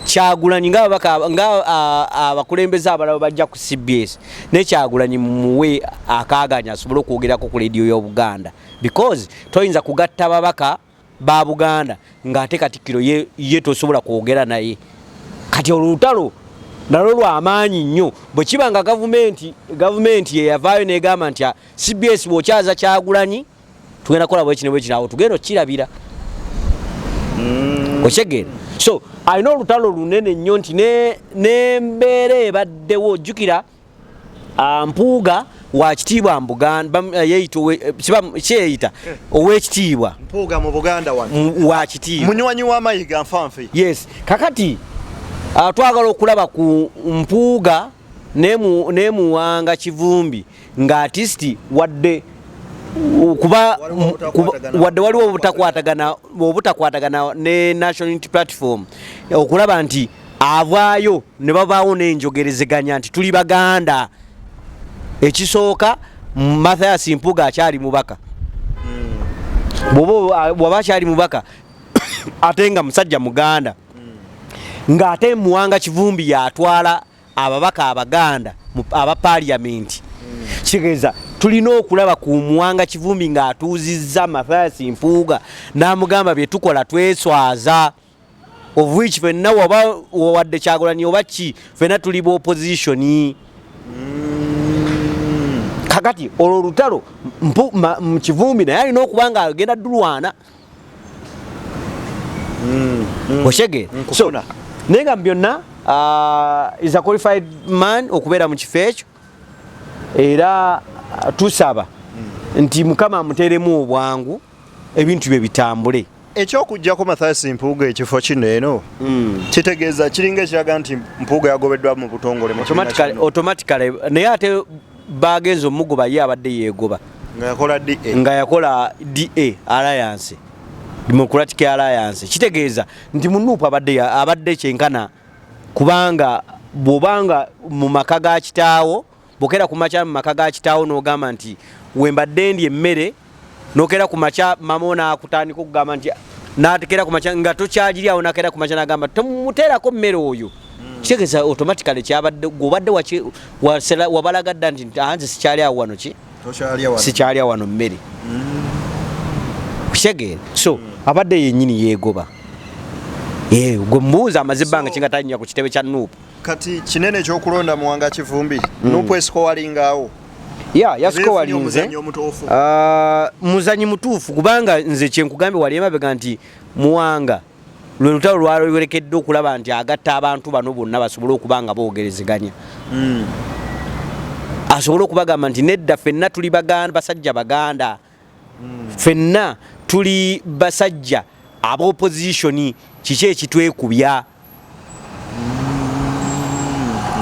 Kyagulanyi nga nga abakulembeze abalala bajja ku CBS, naye Kyagulanyi mumuwe akaaganya asobole okwogerako ku leediyo y'Obuganda, because toyinza kugatta babaka ba Buganda ng'ate Katikkiro ye, ye tosobola kwogera naye. Kati olutalo nalwo lwamaanyi nnyo. Bwe kiba nga gavumenti yeyavaayo negamba nti CBS bw'okyaza Kyagulanyi tugenda kukola bwekino bwekino, awo tugenda okukirabira. Okitegeera? So alina olutalo lunene nnyo nti n'embeera ebaddewo, jjukira Mpuuga wakitiibwa mu Buganda, kyeyita owekitiibwa. Mpuuga mu Buganda wano. Wakitiibwa. Munywanyi wa Mayiga nfanfe. Yes. Kakati twagala okulaba ku Mpuuga ne Muwanga Kivumbi nga artist, wadde kuba wadde waliwo obutakwatagana ne National Unity Platform, okulaba nti avaayo ne babaawo n'enjogerezeganya nti tuli Baganda. Ekisooka, Mathias Mpuuga akyali mubaka. Bw'oba akyali mubaka ate nga musajja Muganda, ng'ate Muwanga Kivumbi yatwala ababaka Abaganda aba Parliament, kitegeeza tulina okulaba ku Muwanga Kivumbi ng'atuuzizza Mathias Mpuuga n'amugamba bye tukola tweswaza, of which fenna waba wadde Kyagulanyi oba ki, fenna tuli bu opposition. Kakati olwo olutalo Kivumbi naye alina okuba nga agenda dulwana. Okitegeera? So Nkufuna. Naye nga mu byonna is a qualified man okubeera mu kifo ekyo, era tusaba nti Mukama amuteeremu obwangu, ebintu bye bitambule. Ekyokuggyako Mathias Mpuuga ekifo kino eno kitegeeza kiringa ekiraga nti Mpuuga yagobeddwa mu butongole mu kibiina kino. Automatically, naye ate bagenza omugoba, ye abadde yeegoba. Nga yakola DA. Nga yakola DA Alliance, Democratic Alliance. Kitegeeza nti mu NUP abadde kyenkana, kubanga bw'obanga mu maka ga kitaawo, bwokera ku makya mu maka ga kitaawo n'ogamba nti wembadde ndi emmere, nokera ku makya mama ono akutandika okugamba nti natekera ku makya nga tokyagiryawo, nakera ku makya nagamba tomuteerako mmere oyo, kitegeeza automatically kyabadde gwobadde wabalaga dda nti "Ah, nze sikyali awo wano ki Tokyalya wano. Sikyalya wano mmere." Kitegeera? So abadde yennyini yeegoba. Eh, gwe mubuuza amaze ebbanga kinga talinnya ku kitebe kya NUP. Kati kinene ekyokulonda Muwanga Kivumbi, NUP esikowalingawo. Ya, yasikowalinze. Omuzannyi omutuufu. Ah, muzanyi mutuufu, kubanga nze kyenkugambye wali emabega nti Muwanga lwe lutalo lwalwerekedde okulaba nti agatta abantu bano bonna basobole okuba nga boogerezeganya, asobole okubagamba nti nedda, ffenna tuli Baganda, basajja Baganda, ffenna tuli basajja ab'opposition, kiki ekitwekubya?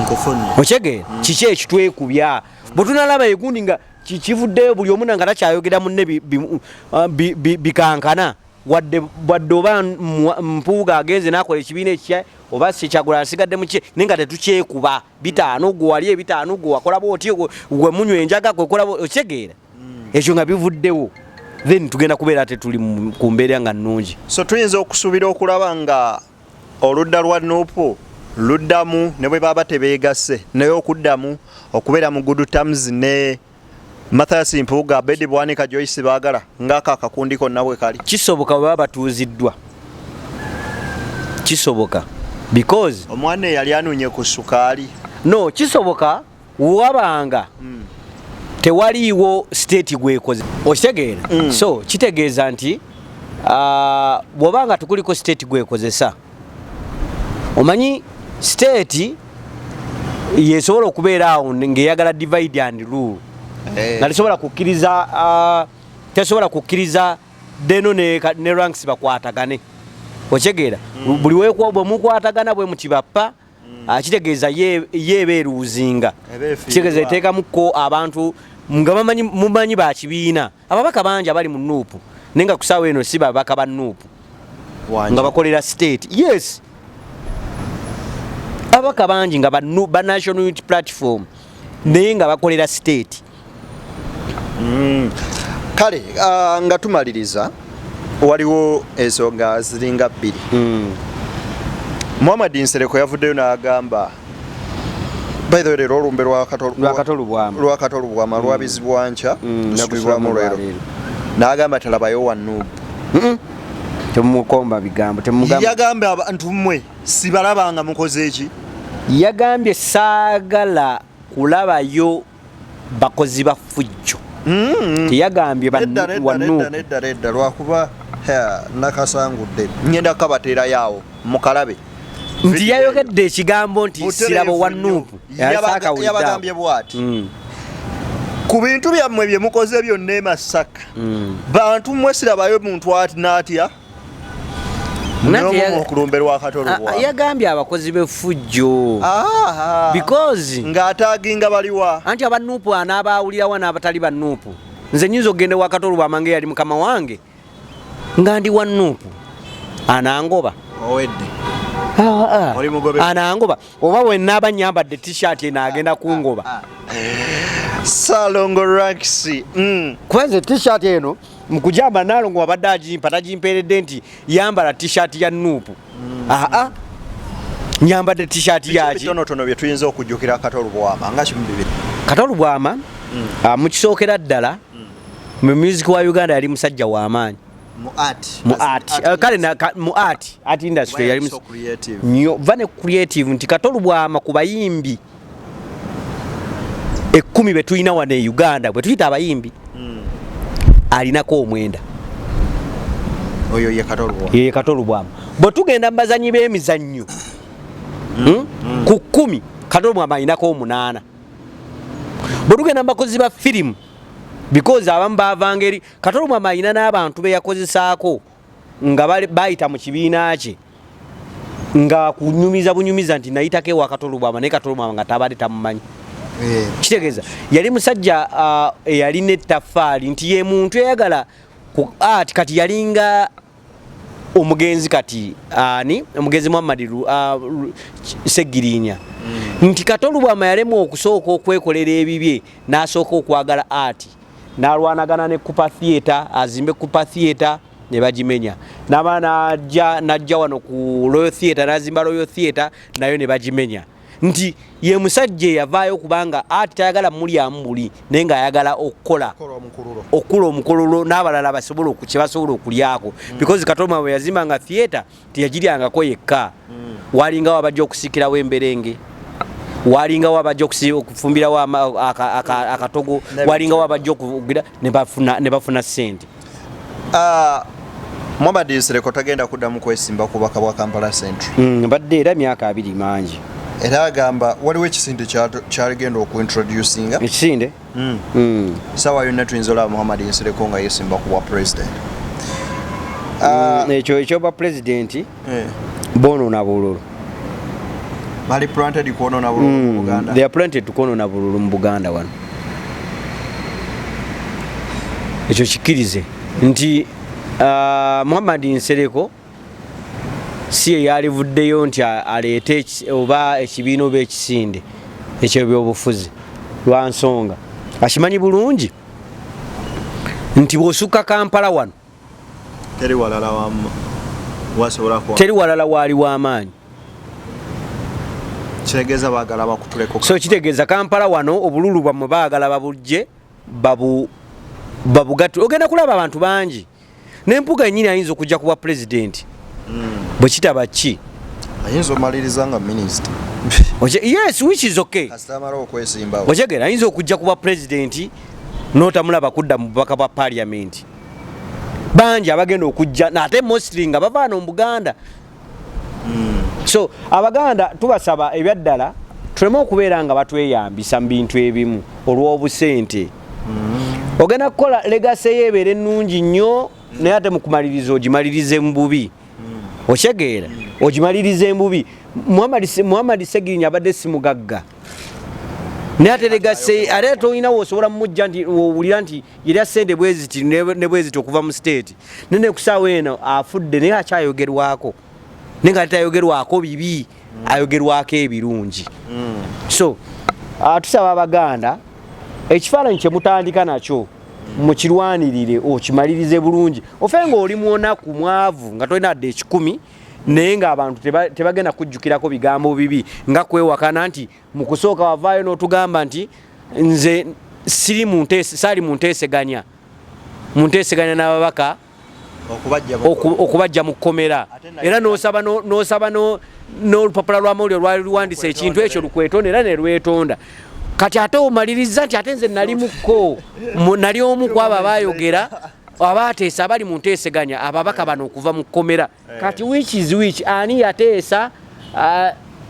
Nkufunye. Okitegeera? Kiki ekitwekubya? Bwe tunalaba egundi nga kivuddeyo, buli omu nga takyayogera munne bikankana, wadde oba Mpuuga agenze n'akola ekibiina ekya oba Kyagula asigadde muki, naye nga tetukyekuba bitaano, gwe wali ebitaano, gwe wakola bwoti, gwe munywa enjaga, gwe kola. Okitegeera? Ekyo nga bivuddewo, then tugenda kubeera tetuli ku mbeera nga nnungi. So tuyinza okusuubira okulaba nga oludda lwa NUP luddamu, ne bwe baba tebeegasse, naye okuddamu okubeera mu good terms ne Mathias Mpuuga, Abedi Bwanika, Joyce Baagala, ngaako akakundi konna bwe kali? Kisoboka bwe baba batuuziddwa, kisoboka because Omwana eyali anunye ku sukaali. No, kisoboka wabanga tewaliiwo state gwekoze. Okitegeera? So kitegeeza nti bw'oba nga tukuliko state gwekozesa, omanyi state yesobola okubeera awo ng'eyagala divide and rule, nga tesobola kukkiriza, tesobola kukkiriza deno ne ranks bakwatagane. Okitegeera? Buli bwe mukwatagana bwe muti bappa. Kitegeeza ye eba eruuzinga, Eba efiirwa. kitegeeza eteekamuko abantu nga bamanyi, mumanyi ba kibiina. Ababaka bangi abali mu NUP, naye nga ku ssaawa eno si babaka ba NUP nga bakolera state. Yes, ababaka bangi nga ba National Unity Platform, naye nga bakolera state. Kale nga tumaliriza, waliwo ensonga ziringa bbiri. Muhammad Nsereko yavuddeyo n'agamba, by the way, leero olumbe lwa Lwa Kato Lubwama. Lwa Kato Lubwama lwabizibwa nkya, lusubibwamu nakusulamu leero. lwaleero. N'agamba talabayo wa NUP. Temumukomba bigambo, temugamba. Yagamba abantu mmwe sibalabanga mukoze eki. Yagambye saagala kulabayo bakozi ba fujjo. Teyagambye Nedda, nedda, wa nedda, NUP. Nedda, nedda, lwakuba ha, nakasangudde ngenda kukabateerayo awo mukalabe. Nti yayogedde ekigambo nti Butereevu sirabo wa nnyo. NUP. Yabagambye bw'ati, ku bintu byammwe bye mukoze byonna e Masaka, bantu mmwe sirabayo muntu ati n'atya n'omu ku lumbe lwa Kato Lubwama. Yagambye abakozi b'effujjo because ng'ataaginga baliwa. Anti aba NUP anaabawulirawa n'abatali ba NUP. Nze nyinza okugenda ewa Kato Lubwama nga eyali mukama wange nga ndi wa NUP, anangoba. Owedde. Oli mugobe. Anangoba, oba wenaaba nyambadde T-shirt eno agenda kungoba. Salongo Ranks. Kuba nze T-shirt eno mukujamba Nalongo wabadde agimpa, tagimpeeredde nti yambala T-shirt ya NUP. Aa, nyambadde T-shirt yaki? Bitonotono bye tuyinza okujjukira Kato Lubwama, nga kimu, bibiri. Kato Lubwama, mukisookera ddala mu music wa Uganda yali musajja w'amaanyi. Mu art. Mu art. Kale mu art industry yali So creative. Nnyo va ne creative, nti Kato Lubwama ku bayimbi 10 be tulina wano e Uganda, bwe tuyita abayimbi, alinako 9. Oyo ye Kato Lubwama. Ye Kato Lubwama. Bwe tugenda mu bazanyi b'emizannyo, Ku 10 Kato Lubwama alinako 8. Bwe tugenda mu bakozi ba firimu, because abamu bavanga eri, Kato Lubwama alina n'abantu be yakozesaako nga bayita mu kibiina kye, nga kunyumiza bunyumiza nti nayitako ewa Kato Lubwama, naye Kato Lubwama nga tabadde tamumanyi. Kitegeeza yali musajja eyalina ettaffaali, nti ye muntu eyagala ku art. Kati yalinga omugenzi, kati ani, omugenzi Muhammad Segirinya, nti Kato Lubwama yalemwa okusooka okwekolera ebibye, n'asooka okwagala art, n'alwanagana ne Kupa Theatre, azimbe Kupa Theatre ne bagimenya, naba najja wano ku Royal Theatre, n'azimba Royal Theatre nayo ne bagimenya, nti ye musajja eyavaayo kubanga art tayagala mulyamu buli, naye ng'ayagala okukola okula omukululo n'abalala basobole kye basobola okulyako, because Kato Lubwama bwe yazimbanga theatre teyagiryangako yekka. Walingawo abajja okusikirawo emberenge, walingawo abajja okufumbirawo akatogo, walingawo abajja okugira ne bafuna sente. Ah, Muhammad Nsereko tagenda kuddamu kwesimba ku bubaka bwa Kampala Central. Mbadde era myaka 20 mangi. Era agamba waliwo ekisinde kyaligenda okuintroducinga. Ekisinde? Saawa yonna tuyinza olaba Muhammad Nsereko nga yesimba ku bwa president. Ekyo ekyoba pulezidenti, bonoona bululu. Bali planted kwonoona bululu mu Buganda. They are planted to kwonoona bululu mu Buganda wano. Ekyo kikkirize nti Muhammad Nsereko si ye yalivuddeyo nti aleete oba ekibiina oba ekisinde ekyebyobufuzi, lwa nsonga akimanyi bulungi nti bw'osukka Kampala wano, teri walala wasobola kuwa. Teri walala waali w'amaanyi. Kitegeeza baagala bakutuleko. So kitegeeza Kampala wano obululu bwammwe baagala babujje babugatte. Ogenda kulaba abantu bangi n'empuga yennyini ayinza okujja kuba pulezidenti bwe kitaba ki. Ayinza omaliriza nga minisita. Yes, which is okay. Kasita amala okwesimbawo. Okyegera, ayinza okujja kuba pulezidenti n'otamulaba kudda mu bubaka bwa paliamenti. Bangi abagenda okujja, ate mostly nga bava wano mu Buganda. So Abaganda tubasaba ebyaddala tuleme okubeera nga batweyambisa mu bintu ebimu olw'obusente. Ogenda kukola legacy yeebeera ennungi nnyo, naye ate mu kumaliriza ogimalirize mu bubi. Okyegeera ogimaliriza embubi. Muhammad Segirinya abadde si mugagga, naye ate legase ate tolina wosobola mumujja nti owulira nti yerya sente bweziti ne bweziti okuva mu state, naye nekusaawa eno afudde naye akyayogerwako, naye nga tayogerwako bibi, ayogerwako ebirungi. So tusaba Abaganda, ekifaananyi kyemutandika nakyo mukirwanirire, okimalirize bulungi. Ofe nga oli mwonaku mwavu nga tolina adde 100, naye ng'abantu tebagenda kujjukirako bigambo bibi nga kwewakana nti mu kusooka wavaayo n'otugamba nti nze siri mu nteese, saali mu nteeseganya n'ababaka okubajja mu kkomera, era n'osaba n'olupapula lw'amawulire lwali luwandisa ekintu ekyo lukwetonda, era ne lwetonda. Kati ate omaliriza nti ate nze nali mukko, nali omu ku abo abayogera, abateesa, abali mu nteeseganya ababaka bano okuva mu kkomera. Kati which is which? Ani yateesa?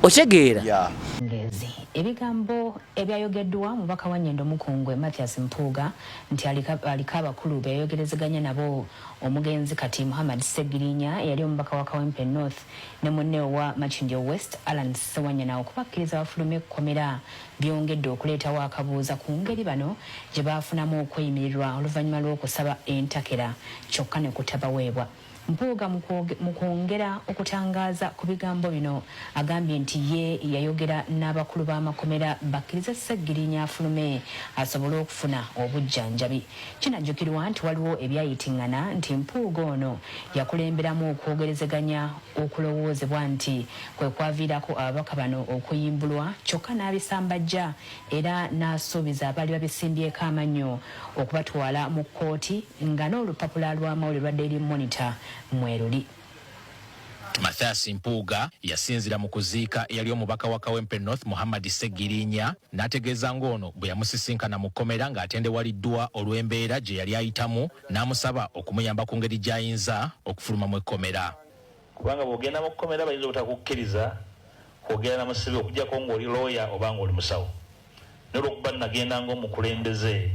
Okyegeera? Ngezi ebigambo ebyayogeddwa mubaka wa Nyendo Mukungwe Mathias Mpuuga nti aliko abakulu be yayogerezeganya nabo omugenzi kati Muhammad Ssegirinya eyali omubaka wa Kawempe North ne munne owa Makindye West Allan Ssewanyana okubakkiriza bafulume ekkomera, byongedde okuleetawo akabuuza ku ngeri bano gye baafunamu okweyimirirwa oluvannyuma lw'okusaba entakera kyokka ne kutabaweebwa. Mpuuga mu kwongera okutangaaza ku bigambo bino agambye nti ye yayogera n'abakulu b'amakomera bakkirize Ssegirinya afulume asobole okufuna obujjanjabi. Kinajjukirwa nti waliwo ebyayitingana nti Mpuuga ono yakulemberamu okwogerezeganya okulowoozebwa nti kwe kwaviirako ababaka bano okuyimbulwa kyokka n'abisambajja era n'asuubiza abaali babisimbyeko amannyo okubatwala mu kkooti nga n'olupapula lw'amawulire lwa Daily Monitor mweruli. Mathias Mpuuga yasinzira mu kuziika eyali omubaka wa Kawempe North Muhammad Ssegirinya n'ategeeza ng'ono bwe yamusisinkana mu kkomera ng'atendewaliddwa olw'embeera gye yali ayitamu, n'amusaba okumuyamba ku ngeri gy'ayinza okufulumamu ekkomera. Kubanga bw'ogenda mu kkomera bayinza obutakukkiriza kwogera na musibe okuggyako ng'oli looya oba ng'oli musawo. Naye olwokuba nagenda ng'omukulembeze,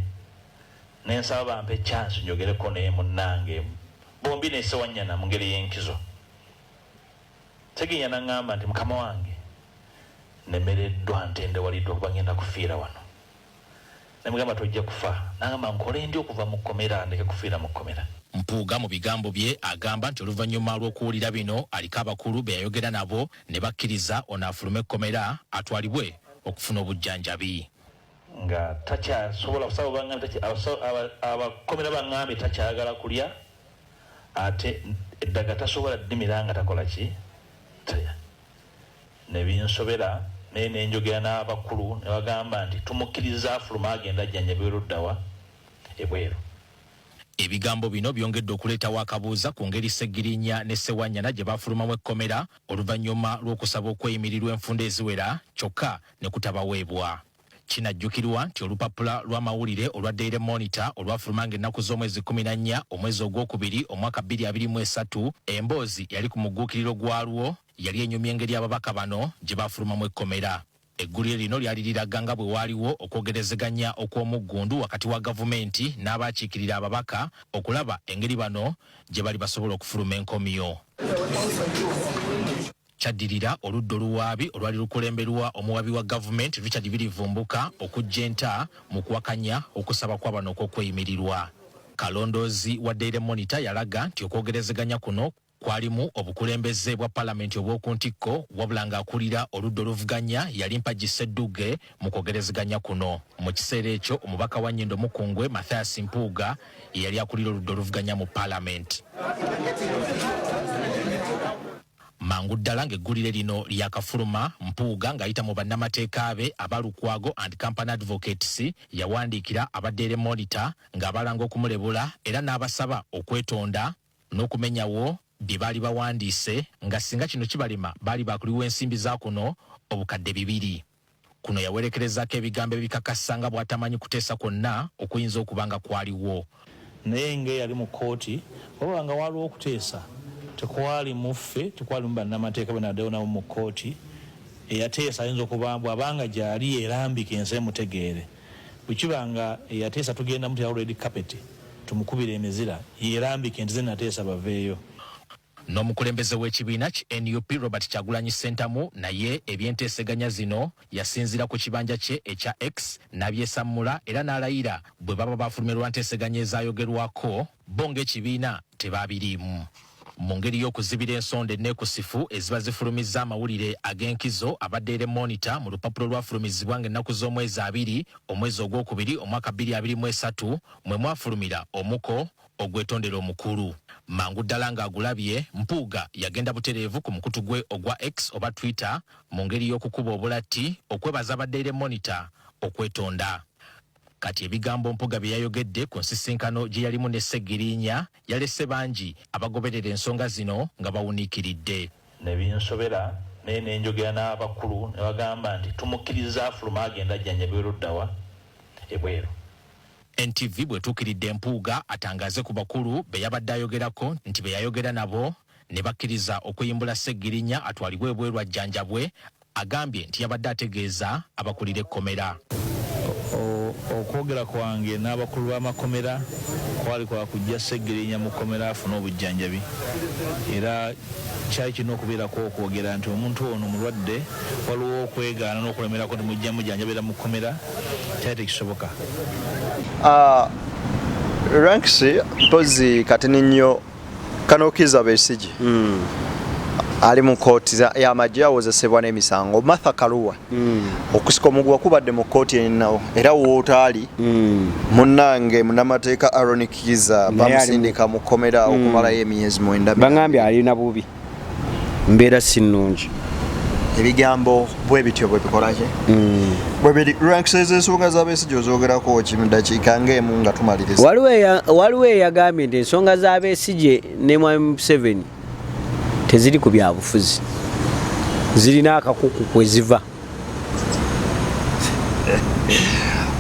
nensaba bampe chance njogereko naye munnange bombi ne Ssewanyana mu ngeri y'enkizo. Segirinya naŋŋamba nti, "Mukama wange, nemereddwa, ntendewaliddwa kuba ngenda kufiira wano." Nemugamba, "Tojja kufa." Nagamba, "Nkole ndi okuva mu kkomera ndeke kufiira mu kkomera?" Mpuuga mu bigambo bye agamba nti oluvannyuma lw'okuwulira bino aliko abakulu be yayogera nabo ne bakkiriza ono afulume ekkomera atwalibwe okufuna obujjanjabi. Nga takyasobola kusaba, abakomera baŋŋambye takyayagala kulya, ate eddagala tasobola ddimira nga takola ki talya. Nebinsobera, naye nenjogera n'abakulu ne bagamba nti tumukkiriza afuluma agenda ajjanjabibwe luddawa ebweru. Ebigambo bino byongedde okuleetawo akabuuza ku ngeri Ssegirinya ne Ssewanyana gye bafulumamu ekkomera oluvannyuma lw'okusaba okweyimirirwa enfunda eziwera kyokka ne kutabaweebwa. Kinajjukirwa nti olupapula lw'amawulire olwa Daily Monitor olwafuluma ng'ennaku z'omwezi 14 omwezi ogwokubiri omwaka 2023, emboozi yali ku mugguukiriro gwalwo yali enyumya engeri ababaka bano gye bafulumamu ekkomera. Eggulire lino lyali liraga nga bwe waaliwo okwogerezeganya okw'omuggundu wakati wa gavumenti n'abaakiikirira ababaka okulaba engeri bano gye bali basobola okufuluma enkomyo. Kyaddirira oludda oluwaabi olwali lukulemberwa omuwabi wa gavumenti Richard Birivumbuka okujja enta mu kuwakanya okusaba kwa bano okw'okweyimirirwa. Kalondoozi wa Daily Monitor yalaga nti okwogerezeganya kuno kwalimu obukulembeze bwa palamenti obw'oku ntikko, wabula ng'akulira oludda oluvuganya yali Mpagi Ssedugge mu kwogerezeganya kuno. Mu kiseera ekyo omubaka wa Nyendo Mukungwe Mathias Mpuuga ye yali akulira oludda oluvuganya mu palamenti. Mangu ddala ng'eggulire lino lyakafuluma, Mpuuga ng'ayita mu bannamateeka be aba Lukwago and Company Advocates yawandiikira aba Daily Monitor ng'abalanga okumulebula era n'abasaba okwetonda n'okumenyawo bye baali bawandiise, nga singa kino kibalema baali baakuliwa ensimbi za kuno 2000. Kuno yawerekerezaako ebigambo ebikakasa nga bw'atamanyi kuteesa kwonna okuyinza okuba nga kwaliwo. Naye ng'eyali mu kkooti, wabula nga waliwo okuteesa tekwali mu ffe, tekwali mu bannamateeka be naddewo nabo mu kkooti. Eyateesa ayinza okuba bw'abanga gy'ali yerambika ensi emutegeere. Bwe kiba nga eyateesa tugenda muterawo red carpet tumukubire emizira, yerambike nti ze nateesa baveeyo. N'omukulembeze w'ekibiina ki nup Robert Kyagulanyi Ssentamu naye ebyenteeseganya zino yasinziira ku kibanja kye ekya X n'abyesammula era n'alayira bwe baba bafulumye lwa nteeseganya ezaayogerwako bo ng'ekibiina tebaabiriimu. Mu ngeri y'okuzibira ensonda enneekusifu eziba zifulumizza amawulire ag'enkizo aba Daily Monitor mu lupapula olwafulumizibwa ng'ennaku z'omwezi abiri omwezi ogwokubiri omwaka 2023 mwe mwafulumira omuko ogwetondera omukulu. Mangu ddala ng'agulabye, Mpuuga yagenda butereevu ku mukutu gwe ogwa X oba Twitter mu ngeri y'okukuba obulatti okwebaza aba Daily Monitor okwetonda. Kati ebigambo Mpuuga bye yayogedde ku nsisinkano gye yalimu ne Ssegiriinya yalese bangi abagoberera ensonga zino nga bawuniikiridde. Ne binsobera naye ne njogera n'abakulu ne bagamba nti tumukkiriza afulume agende ajjanjabibwe ludda wa? Ebweru. NTV bw'etuukiridde Mpuuga atangaaze ku bakulu be yabadde ayogerako nti be yayogera nabo ne bakkiriza okuyimbula Ssegirinya atwalibwe ebweru ajjanjabwe, agambye nti yabadde ategeeza abakulira ekkomera. Okwogera kwange n'abakulu b'amakomera kwali kwa kuggya Ssegirinya mu kkomera afune obujjanjabi era kyali kirina okubeerako okwogera nti omuntu ono mulwadde, waliwo okwegaana n'okulemerako nti mujja mujjanjabira mu kkomera. Kyali tekisoboka. Ah, ranks mpozi katini nnyo kano Kizza Besigye ali mu kooti y'amagye awozesebwa n'emisango. Martha Karua okusika omuguwa kubadde mu kooti eninawo era wootaali munnange munnamateeka Aaron Kiiza Naye ali mu- bamusindika mu kkomera okumalayo emyezi 9. Bangambye alina bubi, mbeera si nnungi. Ebigambo bwe bityo bwe bikola ki bwe biri. Ranks ez'ensonga za Besigye ozogerako ki mu dakiika ng'emu nga tumaliriza? Waliwo eyagambye nti ensonga za Besigye ne Mwami Museveni teziri ku byabufuzi, zirina akakuku kwe ziva.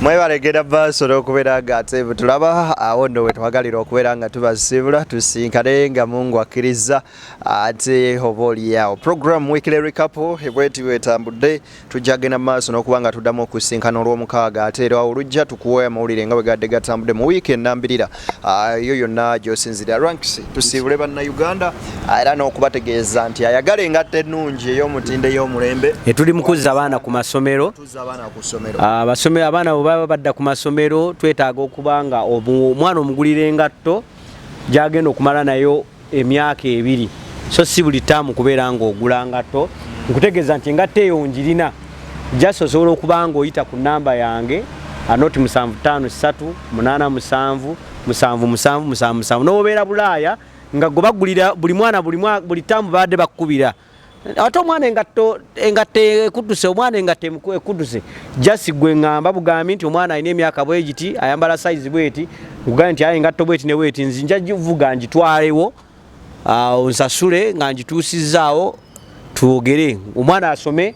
Mwebale genda maaso n'okubeera nga ate bwetulaba awo nno wetwagalira okubeera nga tubasiibula, tusinkane nga Mungu akkiriza ate oba oliawo program weekly recap bweti bwetambudde. Tujja genda mu maaso n'okuba nga tuddamu okusinkana olw'omukaaga ate era olujja tukuwe amawulire nga bwe gadde gatambudde mu wiiki ennambirira yo yonna gy'osinzirira. Ranks tusiibule bannayuganda era n'okubategeeza nti ayagala engatto ennungi ey'omutindo ey'omulembe. Tuli mu kuzza abaana ku masomero. Tuzza abaana ku ssomero. Abaana bwe baba badda ku masomero twetaaga okuba nga omwana omugulira engatto gy'agenda okumala nayo emyaka 2, so si buli ttaamu kubeera ng'ogula ngatto. Nkutegeeza nti engatto eyo ngirina, just osobola okuba ng'oyita ku nnamba yange anoti 753 87 77 77 n'obeera Bulaaya nga gwe bagulira buli mwana buli ttaamu babadde bakukubira. Ate omwana engatto ekuduse, omwana engatto ekuduse, just gwe ŋŋamba bugambi nti omwana alina emyaka bwegiti, ayambala sayizi bweti, nkugambye nti aye engatto bweti ne bweti, nze nja givuga ngitwalewo, onsasule nga ngituusizzaawo, twogere omwana asome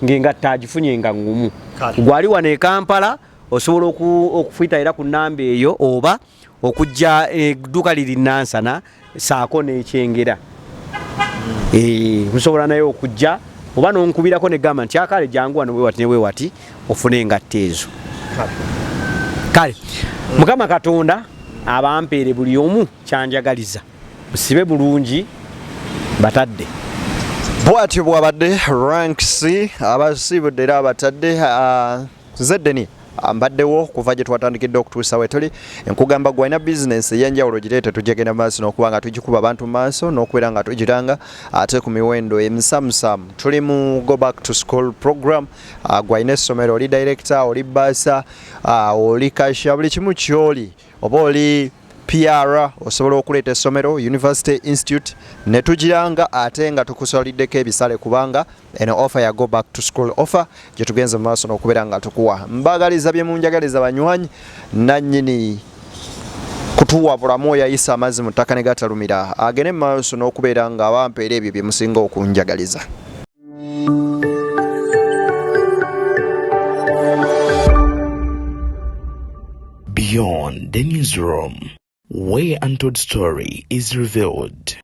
ng'engatto agifunye nga ŋŋumu. Gwali wano e Kampala osobola okufuyita era ku nnamba eyo oba okujja edduuka liri Nansana saako n'ekyengera. Musobola naye okujja oba n'onkubirako ne gamba nti akale jangu wano bwewati ne bwewati ofune engatto ezo. Kale Mukama Katonda abampeere buli omu kyanjagaliza, musibe bulungi batadde. Bw'atyo bw'abadde Ranks abasiibudde era abatadde. Nze Deni mbaddewo kuva gye twatandikidde okutuusa we tuli. Nkugamba gwe alina bizinensi ey'enjawulo gireete, tujja genda maaso n'okuba nga tugikuba abantu mu maaso n'okubeera nga tugiranga ate ku miwendo emisamusamu. Tuli mu go back to school program. Gwe alina essomero, oli director, oli bbaasa, oli kasha, buli kimu ky'oli oba oli PR, osobola okuleeta essomero University Institute ne tugiranga ate nga tukusaliddeko ebisale, kubanga eno offer ya go back to school offer gye tugenze mu maaso n'okubeera nga tukuwa. Mbagaliza bye munjagaliza banywanyi, nannyini kutuwa bulamu oyo ayisa amazzi mu ttaka ne gatalumira agende mu maaso n'okubeera nga abampeera ebyo bye musinga okunjagaliza. Beyond the Newsroom, where untold story is revealed.